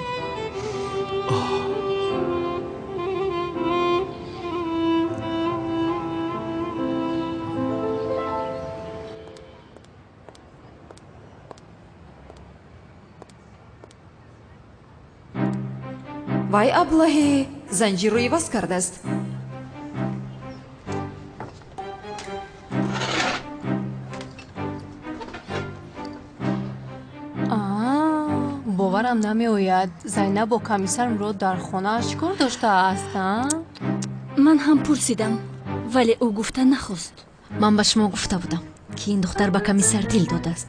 Вай аблаҳе занҷирро иваз кардааст. Боварам намеояд, Зайнаб бо комиссар Мурод дар хонааш чӣ кор доштааст? Ман ҳам пурсидам, вале ӯ гуфта нахост. Ман ба шумо гуфта будам, ки ин духтар ба комиссар дил додааст,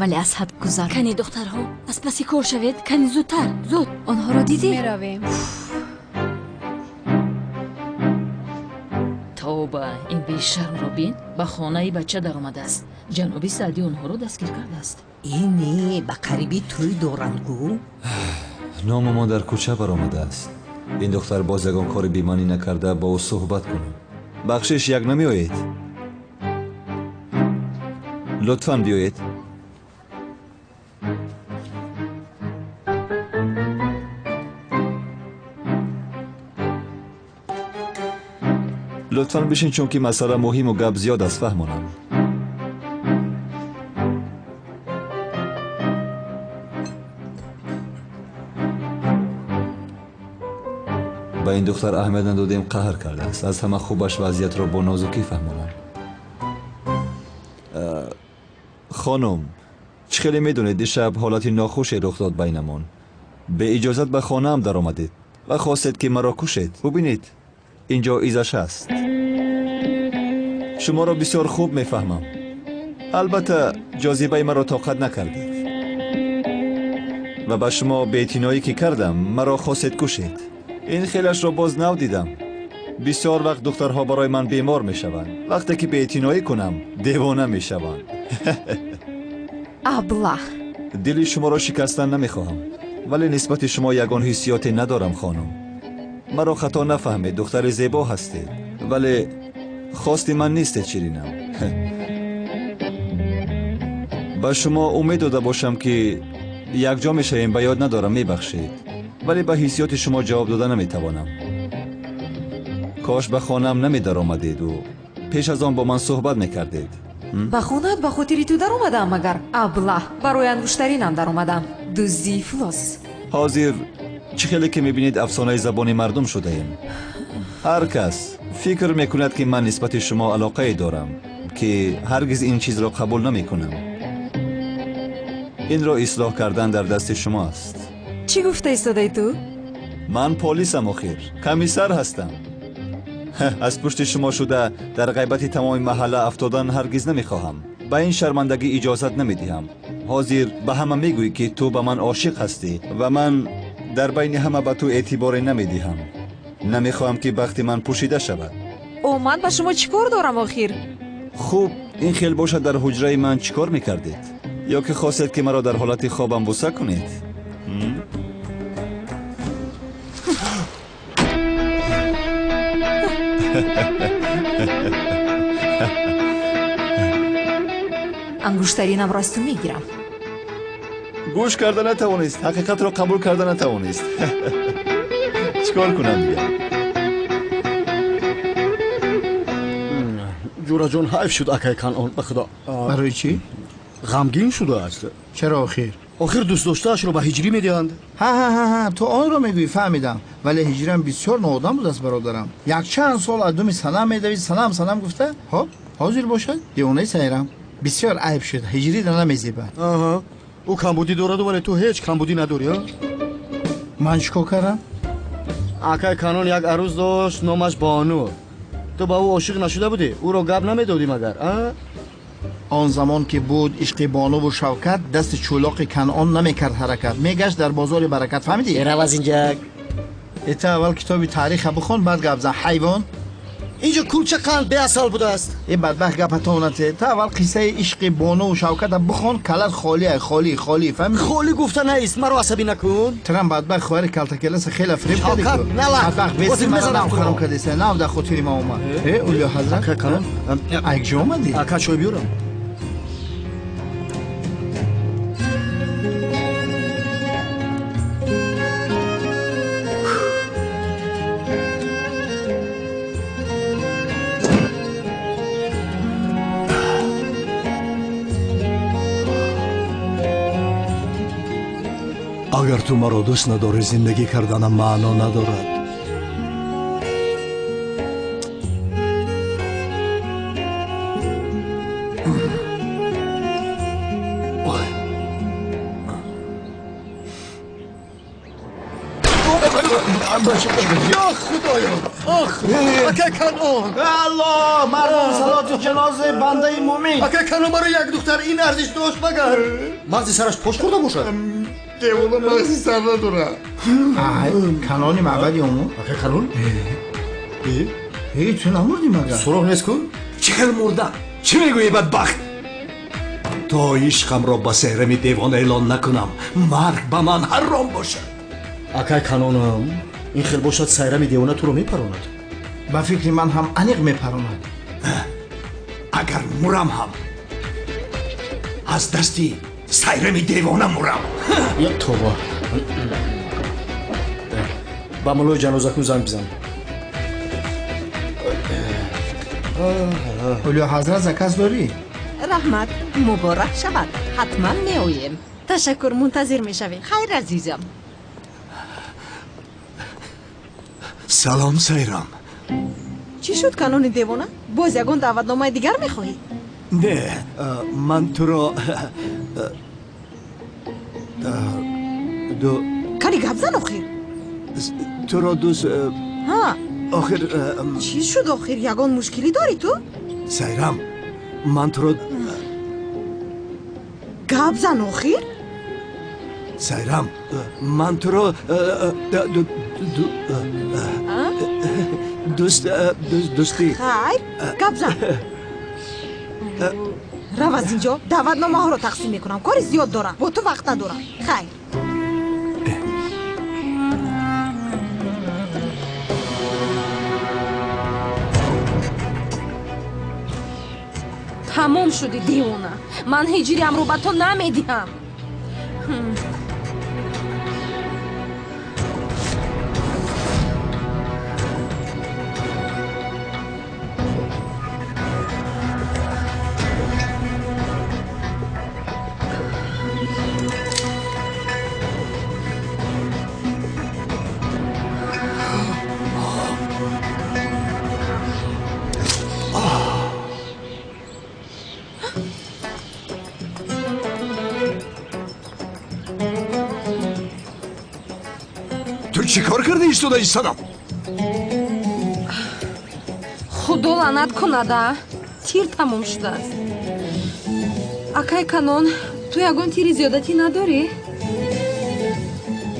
вале аз ҳад гузар. Кани духтарҳо, аз паси кор шавед, кани зудтар, зуд. Онҳоро дидӣ? Меравем. Тавба, ин бешармро бин, ба хонаи бача даромадааст. Ҷаноби Саъдӣ онҳоро дастгир кардааст. Ине ба қариби тӯй доранд гӯ. Ному мо дар кӯча баромадааст. Ин духтар боз ягон кори бемаънӣ накарда, бо ӯ суҳбат кунем. Бахшиш, як намеоед? Лутфан биёед. Лутфан бишин, чунки масъала муҳиму гап зиёд аст, фаҳмонам. Ба ин духтар аҳамият надодем, қаҳр кардааст. Аз ҳама хубаш вазъиятро бо нозукӣ фаҳмонам. Хонум, чӣ хеле медонед, дишаб ҳолати нохуше рух дод байнамон. Беиҷозат ба хонаам даромадед ва хостед, ки маро кушед. Бубинед, инҷо изаш ҳаст. Шуморо бисёр хуб мефаҳмам. Албатта, ҷозибаи маро тоқат накардед ва ба шумо беэътиноӣ ки кардам, маро хостед кушед. Ин хелашро боз нав дидам. Бисёр вақт духтарҳо барои ман бемор мешаванд. Вақте ки беэътиноӣ кунам, девона мешаванд. Аблаҳ. Дили шуморо шикастан намехоҳам, вале нисбати шумо ягон ҳиссиёте надорам, хонум. Маро хато нафаҳмед, духтари зебо ҳастед, вале хости ман нестед, ширинам. Ба шумо умед дода бошам, ки якҷо мешавем, ба ёд надорам, мебахшед, вале ба ҳиссиёти шумо ҷавоб дода наметавонам. Кош ба хонаам намедаромадеду пеш аз он бо ман суҳбат мекардед. Ба хонаат ба хотири ту даромадам магар? Аблаҳ, барои ангуштаринам даромадам. Дуздии ифлос. Ҳозир чӣ хеле ки мебинед, афсонаи забони мардум шудаем. Ҳар кас фикр мекунад, ки ман нисбати шумо алоқае дорам, ки ҳаргиз ин чизро қабул намекунам. Инро ислоҳ кардан дар дасти шумо аст. Чӣ гуфта истодаи ту? Ман полисам, охир комиссар ҳастам. Аз пушти шумо шуда дар ғайбати тамоми маҳалла афтодан ҳаргиз намехоҳам. Ба ин шармандагӣ иҷозат намедиҳам. Ҳозир ба ҳама мегӯӣ, ки ту ба ман ошиқ ҳастӣ ва ман дар байни ҳама ба ту эътиборе намедиҳам. Намехоҳам, ки бахти ман пӯшида шавад. О, ман ба шумо чӣ кор дорам охир? Хуб, ин хел бошад, дар ҳуҷраи ман чӣ кор мекардед? Ё ки хостед, ки маро дар ҳолати хобам буса кунед? Ангуштаринамро аз ту мегирам. Гӯш карда натавонист, ҳақиқатро қабул карда натавонист. Чӣ кор кунам дигар? Ҷураҷон, ҳайф шуд акай Канъон, ба худо. Барои чӣ? Ғамгин шудааст. Чаро охир? Охир дӯстдоштаашро ба ҳиҷрӣ медиҳанд. Ҳа, ту онро мегӯӣ, фаҳмидам. Вале ҳиҷрам бисёр ноодам будааст, бародарам. Якчанд сол аз думи санам медавид, санам санам гуфта, ҳоб ҳозир бошад, девонаи сайрам. Бисёр айб шуд, ҳиҷрида намезебад. Аҳа, ӯ камбудӣ дораду, вале ту ҳеҷ камбудӣ надорӣ, а? Ман чӣ кор кардам? Акай Канон як арӯз дошт, номаш Бону. Ту ба ӯ ошиқ нашуда будӣ? Ӯро гап намедодӣ магар, а? Он замон ки буд ишқи Бонуву Шавкат, дасти чӯлоқи Канъон намекард ҳаракат, мегашт дар бозори баракат, фаҳмидӣ? Рав аз инҷа. Эта аввал китоби таъриха бихон, баъд гап зан, ҳайвон. Инҷо кулча қанд беасал будааст. Э бадбахт, гапатонате. Та аввал қиссаи ишқи Бонуву Шавката бихон, калат холия, холӣ, холӣ, фаҳмидӣ? Холӣ гуфта наист, маро асабӣ накун. Трам бадбахт, хоҳари калтакеласа хела фиреб кардӣ. Шавкат, нала. Бадбахт, беси мара нав харом кардеса, нав дар хотири ма омад. Э, Улё ҳазрат. Ака Канон, айкҷо омадӣ? Ака, чой биёрам. Агар ту маро дӯст надорӣ, зиндагӣ карданам маъно надорад. Ё худоё, ох, акай Канъон! Аллоҳ, мардум, салоти ҷанозаи бандаи мӯмин. Акай Канъон, барои як духтар ин арзиш дошт магар? Мағзи сараш пош хӯрда бошад? Девона мағзи сар надорад. Ай, Канъони маъбади омӯ. Акай Канъон? Э, ту намурдӣ магар? Суроғ нест ку? Чӣ хел мурда? Чӣ мегӯӣ, бадбахт? То ишқамро ба Сайрами девона эълон накунам, марг ба ман ҳаром бошад. Акай Канъонам, ин хел бошад, Сайрами девона туро мепаронад. Ба фикри ман ҳам аниқ мепаронад. Агар мурам ҳам аз дасти Сайрами девона мурам. Я тоба. Ба муллои ҷанозакун занг бизан. Ҳулё ҳазрат, заказ дорӣ? Раҳмат, муборак шавад, ҳатман меоем. Ташаккур, мунтазир мешавем. Хайр, азизам. Салом, Сайрам. Чӣ шуд, Канони девона? Боз ягон даъватномаи дигар мехоҳӣ? Не, ман туро Кани гап зан охир. Туро дӯст Ҳа. Охир. Чӣ шуд охир? Ягон мушкилӣ дорӣ ту? Сайрам, ман туро Гап зан охир. Сайрам, ман туро Дӯст, дӯстӣ. Хайр, гап зан. Рав аз инҷо, даъватномаҳоро тақсим мекунам. Кори зиёд дорам, бо ту вақт надорам. Хайр. Тамом шудӣ, девона. Ман ҳиҷриамро ба ту намедиҳам. Чӣ кор кардӣ истодаи Санам? Худо лаънат кунада, тир тамом шудааст. Акай Канон, ту ягон тири зиёдатӣ надорӣ?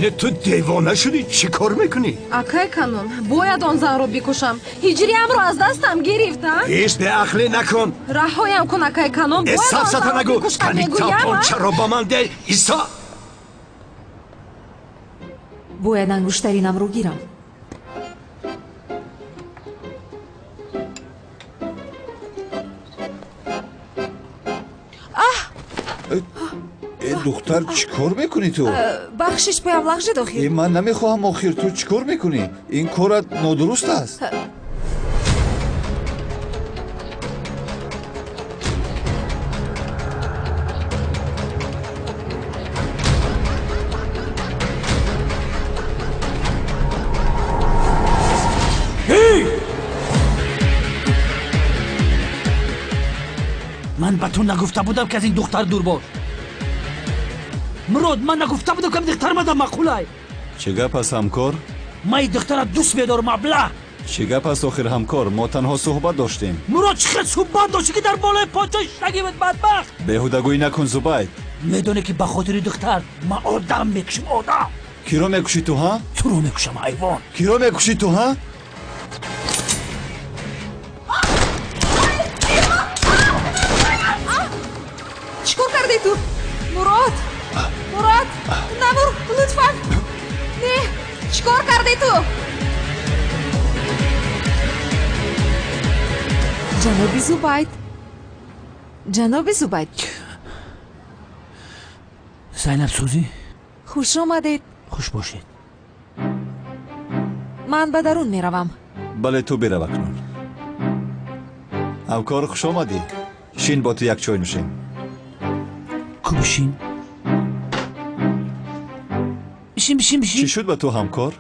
Не, ту девона шудӣ, чӣ кор мекунӣ? Акай Канон, бояд он занро бикушам. Ҳиҷриамро аз дастам гирифт, а? Ҳеҷ беақлӣ накун. Раҳоям кун, акай Канон, бояд он занро бикушам, мегӯям. Чаро ба ман де, Исо? Бояд ангуштаринамро гирам. Э, духтар, чӣ кор мекунӣ ту? Бахшиш, поям лағжид охир. Э, ман намехоҳам охир, ту чӣ кор мекунӣ? Ин корат нодуруст аст. Ман ба ту нагуфта будам, ки аз ин духтар дур бош. Мурод, ман нагуфта будам, ки ин духтар мада маъқулай. Чӣ гап аст, ҳамкор? Ман ин духтара дӯст медорам, аблаҳ. Чӣ гап аст охир, ҳамкор? Мо танҳо суҳбат доштем. Мурод, чӣ хел суҳбат доштӣ, ки дар болои поча шагӣ буд, бадбахт? Беҳудагӯӣ накун, Зубайд. Медонӣ, ки ба хотири духтар ман одам мекушам, одам. Киро мекушӣ ту, ҳа? Туро мекушам, ҳайвон. Киро мекушӣ ту, ҳа? Чӣ кор кардӣ ту? Мурод, Мурод, набур, лутфан. Не, чӣ кор кардӣ ту? Ҷаноби Зубайд, ҷаноби Зубайд. Зайнаб сӯзӣ? Хуш омадед. Хуш бошед. Ман ба дарун меравам. Бале, ту бирав акнун. Ҳамкор, хуш омадӣ. Шин, бо ту як чой нӯшем. Ку бишин? Бишин, бишин, бишин. Чӣ шуд ба ту, ҳамкор?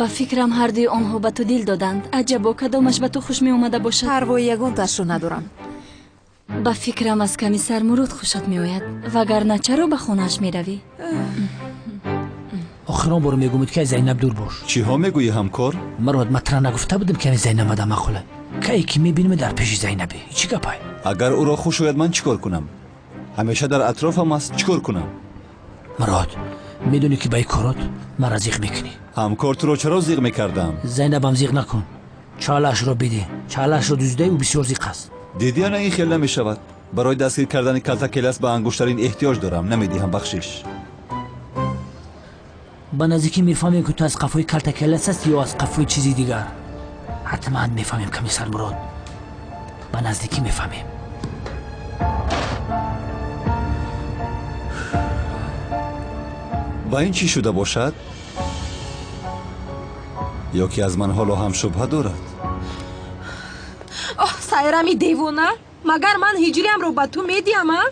Ба фикрам, ҳардуи онҳо ба ту дил доданд. Аҷабо, кадомаш ба ту хуш меомада бошад? Парвои ягонташро надорам. Ба фикрам, аз комиссар Мурод хушат меояд, вагарна чаро ба хонааш меравӣ? Охирон бор мегӯмед, ки аз Зайнаб дур бош. Чиҳо мегӯӣ, ҳамкор? Мурод, ман тура нагуфта будам, ки ами Зайнаб мада маъқула. Кае ки мебинем, дар пеши Зайнабе. Чӣ гапай? Агар ӯро хуш ояд, ман чӣ кор кунам? Ҳамеша дар атрофам аст, чӣ кор кунам? Мурод, медонӣ, ки ба ин корот маро зиқ мекунӣ. Ҳамкор, туро чаро зиқ мекардам? Зайнабам зиқ накун. Чалаашро бидеҳ. Чалаашро дуздидаи ӯ бисёр зиқ аст. Дидӣ, ана ин хел намешавад. Барои дастгир кардани калтакелас ба ангуштарин эҳтиёҷ дорам. Намедиҳам, бахшиш. Ба наздикӣ мефаҳмем, ки ту аз қафои калтакелас ҳастӣ ё аз қафои чизи дигар. Ҳатман мефаҳмем, комиссар Мурод. Ба наздикӣ мефаҳмем. Ба ин чӣ шуда бошад? Ё ки аз ман ҳоло ҳам шубҳа дорад? Оҳ, Сайрами девона, магар ман ҳиҷриамро ба ту медиҳам, а?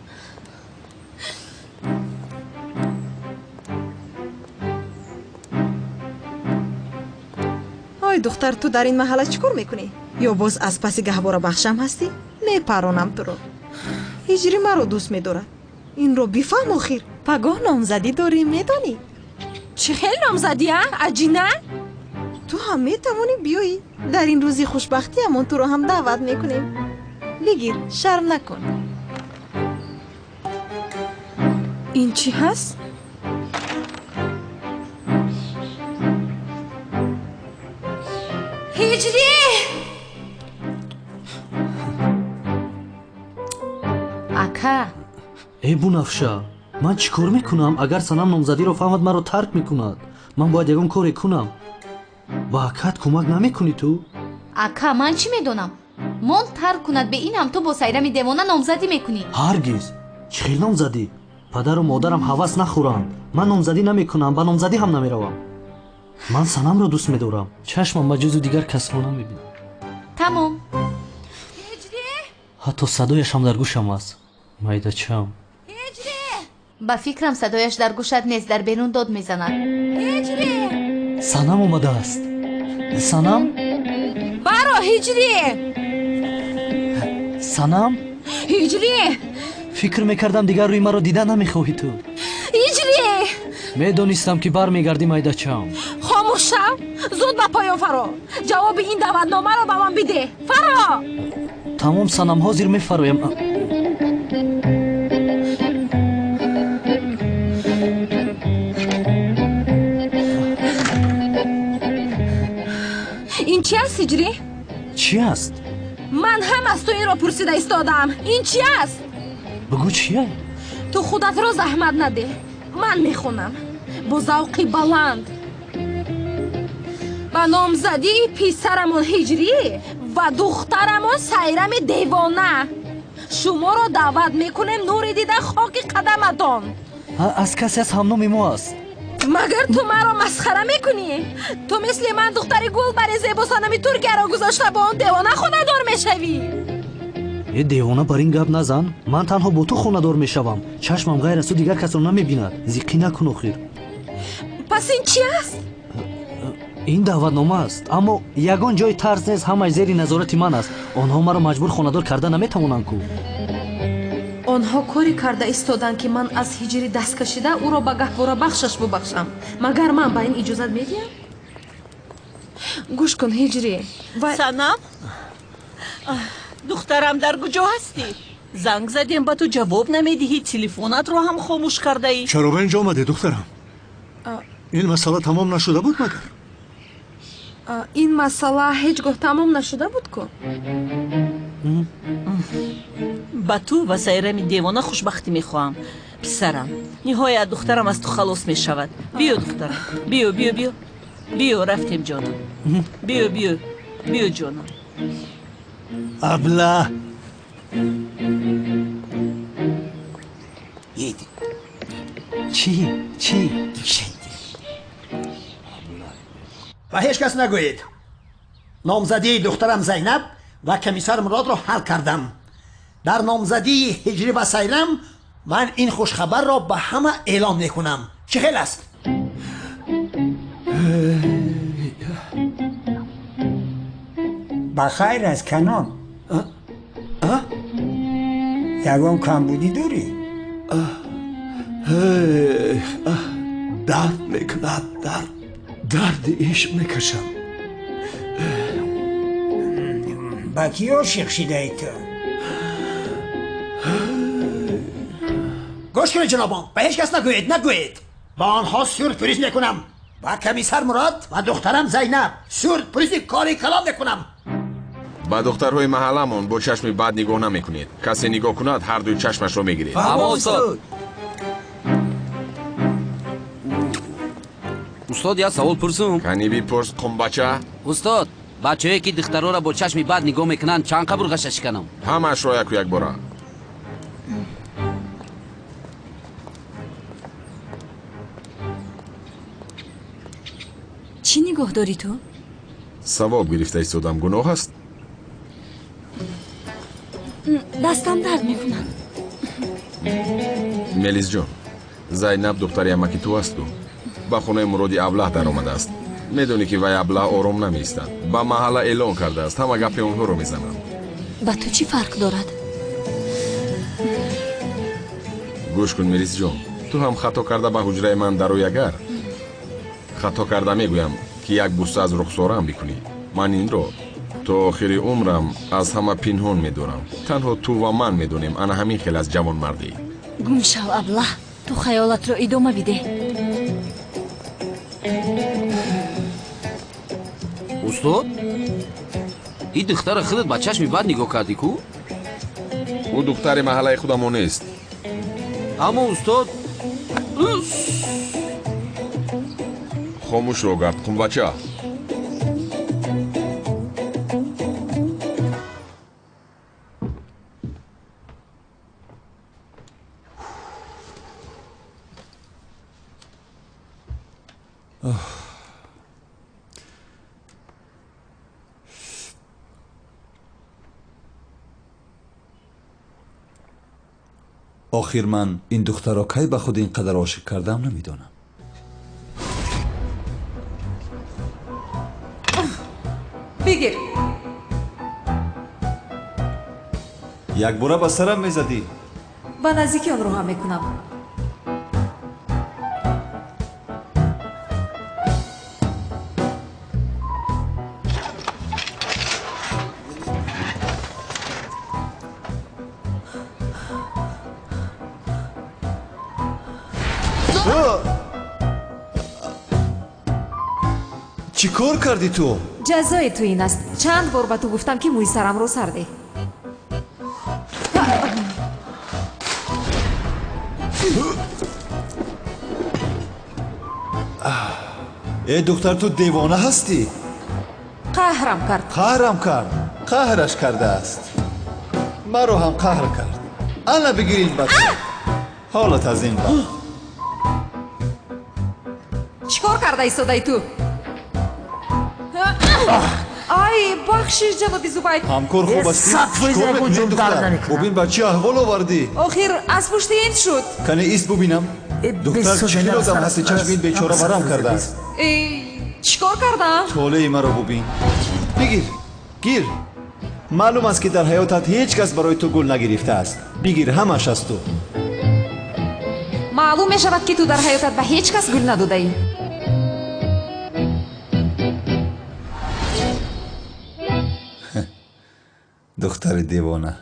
Ой духтар, ту дар ин маҳалла чӣ кор мекунӣ? Ё боз аз паси гаҳворабахшам ҳастӣ? Мепаронам туро. Ҳиҷрӣ маро дӯст медорад. Инро бифаҳм охир. Пагоҳ номзадӣ дорӣ, медонӣ? Чӣ хел номзадӣ, а? Аҷина? Ту ҳам метавонӣ биёӣ. Дар ин рӯзи хушбахтиамон туро ҳам даъват мекунем. Бигир, шарм накун. Ин чӣ ҳаст? Ҳиҷрӣ! Ака! Э Бунафша, ман чӣ кор мекунам? Агар Санам номзадиро фаҳмад, маро тарк мекунад. Ман бояд ягон коре кунам. Ба акат кӯмак намекунӣ ту? Ака, ман чӣ медонам? Мон тарк кунад, бе ин ҳам ту бо Сайрами девона номзадӣ мекунӣ. Ҳаргиз! Чӣ хел номзадӣ? Падару модарам ҳавас нахӯранд. Ман номзадӣ намекунам, ба номзадӣ ҳам намеравам. Ман Санамро дӯст медорам. Чашмам ба ҷузу дигар касро намебинад. Тамом. Ҳатто садояш ҳам дар гӯшам аст. Майдачам. Ба фикрам садояш дар гӯшат нест, дар берун дод мезанад. Санам омадааст. Санам? Баро, Ҳиҷрӣ! Санам? Ҳиҷрӣ! Фикр мекардам дигар рӯи маро дида намехоҳӣ ту. Ҳиҷрӣ! Медонистам ки бармегардӣ, майдачам. Хомӯш шав, зуд ба поён фаро. Ҷавоби ин даъватномаро ба ман бидеҳ. Фаро! Тамом Санам, ҳозир мефароям. Ин чи аст, Ҳиҷрӣ? Чӣ аст? Ман ҳам аз ту инро пурсида истодаам. Ин чи аст? Бигӯ чия? Ту худатро заҳмат надеҳ. Ман мехонам бо завқи баланд. Ба номзадии писарамон Ҳиҷрӣ ва духтарамон Сайрами девона шуморо даъват мекунем, нури дида хоки қадаматон. Аз касе аз ҳамноми мо аст. Магар ту маро масхара мекунӣ? Ту мисли ман духтари гулбари зебосанами Туркияро гузошта бо он девона хонадор мешавӣ. Э девона, бар ин гап назан. Ман танҳо бо ту хонадор мешавам. Чашмам ғайр аз ту дигар касро намебинад. Зиқӣ накун охир. Пас ин чи аст? Ин даъватнома аст, аммо ягон ҷои тарс нест. Ҳамаи зери назорати ман аст. Онҳо маро маҷбур хонадор карда наметавонанд ку. Онҳо коре карда истоданд, ки ман аз Ҳиҷрӣ даст кашида ӯро ба гаҳворабахшаш бубахшам. Магар ман ба ин иҷозат медиҳам? Гӯш кун, Ҳиҷрӣ. Санам, духтарам, дар куҷо ҳастӣ? Занг задем, ба ту ҷавоб намедиҳӣ, телефонатро ҳам хомӯш кардаӣ. Чаро ба инҷо омадӣ, духтарам? Ин масъала тамом нашуда буд магар? Ин масъала ҳеҷ гоҳ тамом нашуда буд ку? Ба ту ва Сайрами девона хушбахтӣ мехоҳам, писарам. Ниҳоят духтарам аз ту халос мешавад. Биё, духтарам, биё, биё, биё, биё, рафтем ҷонам. Биё, биё, биё ҷонам. Абла! Чӣ? Чӣ? Ба ҳеҷ кас нагӯед. Номзадии духтарам Зайнаб ва комиссар Муродро ҳал кардам. Дар номзадии Ҳиҷрӣ ва Сайрам ман ин хушхабарро ба ҳама эълон мекунам. Чӣ хел аст? Ба хайр аст, Канон. Ягон камбудӣ дорӣ? Дард мекунад, дард. Дарди ишқ мекашам. Ба кӣ ошиқ шидаӣ ту? Гӯш кунед, ҷанобон, ба ҳеҷ кас нагӯед, нагӯед. Ба онҳо сюрприз мекунам. Ба комиссар Мурод ва духтарам Зайнаб сюрпризи кори калон мекунам. Ба духтарҳои маҳалламон бо чашми бад нигоҳ намекунед. Касе нигоҳ кунад, ҳар дуи чашмашро мегиред. Устод, устод, як савол пурсум. Кани бипурс, қумбача. Устод, бачаҳое ки духтарҳоро бо чашми бад нигоҳ мекунанд, чанд қабурғаша шиканам? Ҳамаашро яку якбора. Чӣ нигоҳ дорӣ ту? Савоб гирифта истодам, гуноҳ аст? Дастам дард мекунад. Мелисҷон, Зайнаб духтари амаки ту асту. Ба хонаи Муроди аблаҳ даромадааст. Медонӣ ки вай аблаҳ ором намеистад. Ба маҳалла эълон кардааст, ҳама гапи онҳоро мезананд. Ба ту чӣ фарқ дорад? Гӯш кун, Мелисҷон, ту ҳам хато карда ба ҳуҷраи ман дарои. Агар хато карда мегӯям, ки як буса аз рухсораам бикунӣ, ман инро то охири умрам аз ҳама пинҳон медорам. Танҳо ту ва ман медонем, ана ҳамин хел аз ҷавонмардӣ. Гум шав, аблаҳ, ту хаёлатро идома бидеҳ. Устод, Ин духтара худат ба чашми бад нигоҳ кардӣ ку? Ӯ духтари маҳаллаи худамон нест. Аммо устод, хомӯшро гард, қумбача. Охир ман ин духтарро кай ба худ ин қадар ошиқ кардам намедонам. Бигир. Якбора ба сарам мезадӣ. Ба наздикӣ онро ҳам мекунам. Чӣ кор кардӣ ту? Ҷазои ту ин аст. Чанд бор ба ту гуфтам, ки мӯи сарамро сар деҳ. Э духтар, ту девона ҳастӣ? Қаҳрам кард. Қаҳрам кард. Қаҳраш кардааст. Маро ҳам қаҳр кард. Ана бигир ин бача. Ҳолат аз ин бад. Чӣ кор карда истодаи ту? Ай, бахшиш, ҷаноби Зубайд. Ҳамкор хуб астӣ? Чикор мекунӣ, духтар? Бубин, ба чӣ аҳвол овардӣ? Охир аз пушти ин шуд. Кане ист бубинам. Духтар, чӣ хел одам ҳастӣ? Чашми ин бечора варам кардааст. Чӣ кор кардам? Толеи маро бубин. Бигир, гир. Маълум аст, ки дар ҳаётат ҳеҷ кас барои ту гул нагирифтааст. Бигир, ҳамаш аз ту. Маълум мешавад, ки ту дар ҳаётат ба ҳеҷ кас гул надодаӣ. Духтари девона.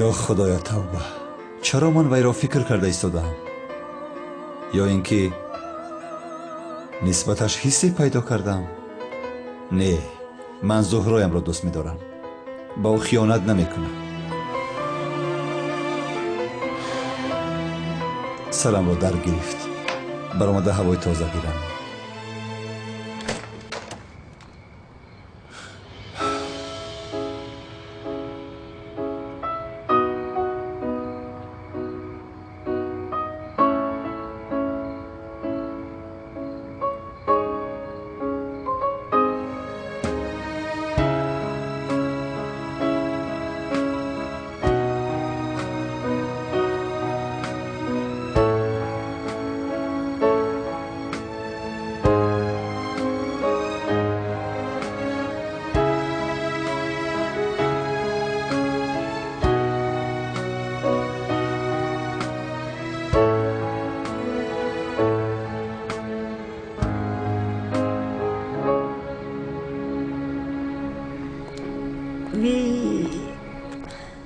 Ё худоё, тавба, чаро ман вайро фикр карда истодаам? Ё ин ки нисбаташ ҳиссе пайдо кардам? Не, ман Зуҳроямро дӯст медорам, ба ӯ хиёнат намекунам. Сарамро дар гирифт, баромада ҳавои тоза гирам.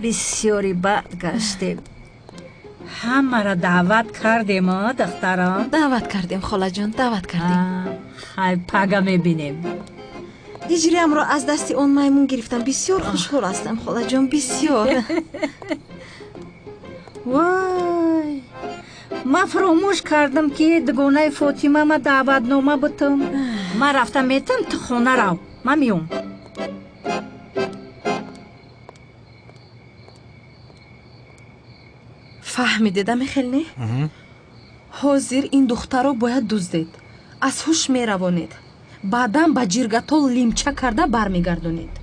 Бисёри бад гаштем. Ҳамаро даъват кардем, духтарон? Даъват кардем, холаҷон, даъват кардем. Хай, пага мебинем. Ҳиҷриамро аз дасти он маймун гирифтам. Бисёр хушҳол ҳастам, холаҷон, бисёр. Вой, ман фаромӯш кардам, ки дугонаи Фотима ма даъватнома бутам. Ман рафта метам, ту хона рав, ман меом. Фаҳмидеда, мехел, не? Ҳозир ин духтарро бояд дуздед, аз ҳуш меравонед, баъдан ба ҷиргатол лимча карда бармегардонед.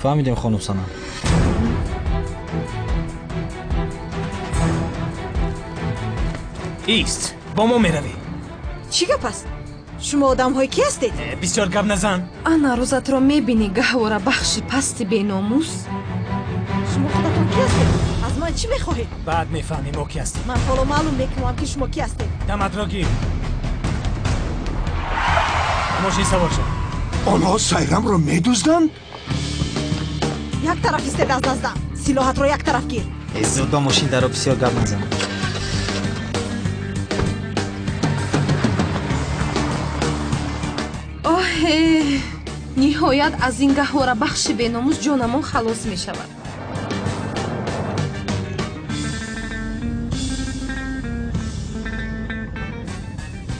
Фаҳмидем, хонум Санам. Ист, бо мо меравӣ. Чӣ гап аст? Шумо одамҳои кӣ ҳастед? Бисёр гап назан. Ана рӯзатро мебинӣ, гаҳворабахши пасти беномус. Шумо худатон кӣ ҳастед? Аз ман чӣ мехоҳед? Баъд мефаҳмем мо кӣ ҳастем. Ман ҳоло маълум мекунам, ки шумо кӣ ҳастед. Даматро гир. Мошин савор шав. Онҳо Сайрамро медузданд? Як тараф истед аз наздам. Силоҳатро як тараф гир. Зуд ба мошин даро, бисёр гап назан. Оҳе, ниҳоят аз ин гаҳворабахши беномус ҷонамон халос мешавад.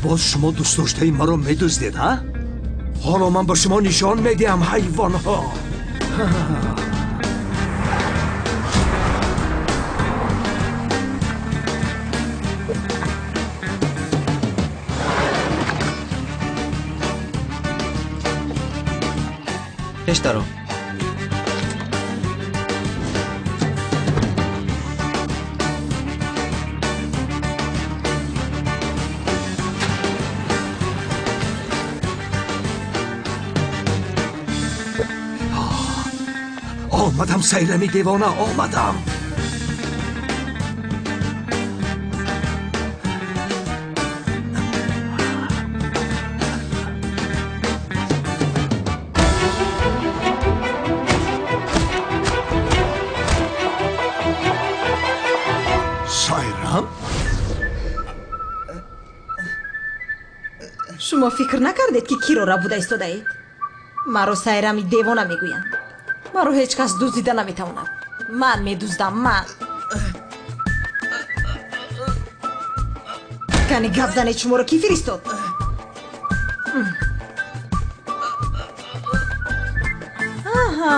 Боз шумо дӯстдоштаи маро медуздед, ҳа? Ҳоло ман ба шумо нишон медиҳам, ҳайвонҳо. Пеш даро. Омадам, Сайрами девона, омадам. Сайрам? Шумо фикр накардед, ки киро рабуда истодаед? Маро Сайрами девона мегӯянд. Маро ҳеҷ кас дуздида наметавонад. Ман медуздам, ман. Кани гап занед, шуморо кӣ фиристод? Аҳа,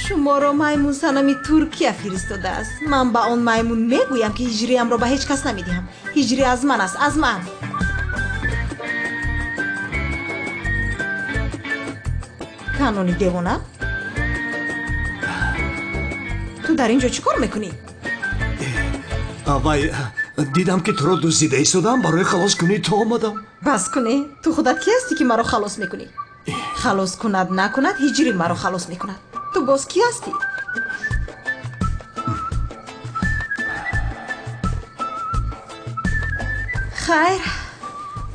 шуморо маймун Санами Туркия фиристодааст. Ман ба он маймун мегӯям, ки ҳиҷриямро ба ҳеҷ кас намедиҳам. Ҳиҷри аз ман аст, аз ман. Канони девона, ту дар ин ҷо чӣ кор мекунӣ? Вай, дидам, ки туро дуздида истодам, барои халос кунӣ ту омадам. Бас кунӣ, ту худат кӣ ҳастӣ, ки маро халос мекунӣ? Халос кунад накунад, ҳиҷри маро халос мекунад. Ту боз кӣ ҳастӣ? Хайр,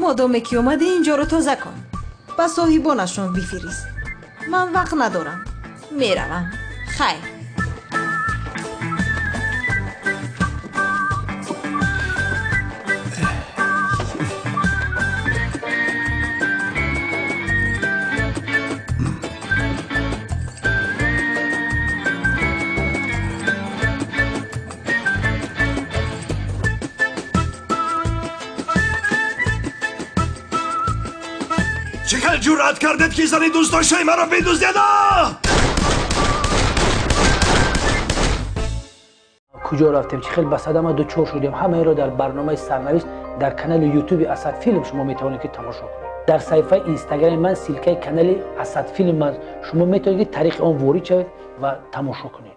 модоме ки омадӣ, ин ҷоро тоза кун, ба соҳибонашон бифирист. Ман вақт надорам, меравам. Хайр. Чӣ хел ҷуръат кардед, ки зани дӯстдоштаи маро бидуздед? Куҷо рафтем, чӣ хел ба садама дучор шудем, ҳамаеро дар барномаи Сарнавишт дар канали Ютуби Асад Филм шумо метавонед, ки тамошо кунед. Дар саҳифаи Инстаграми ман ссылка и канали Асад Филм аст. Шумо метавонед, ки тариқи он ворид шавед ва тамошо кунед.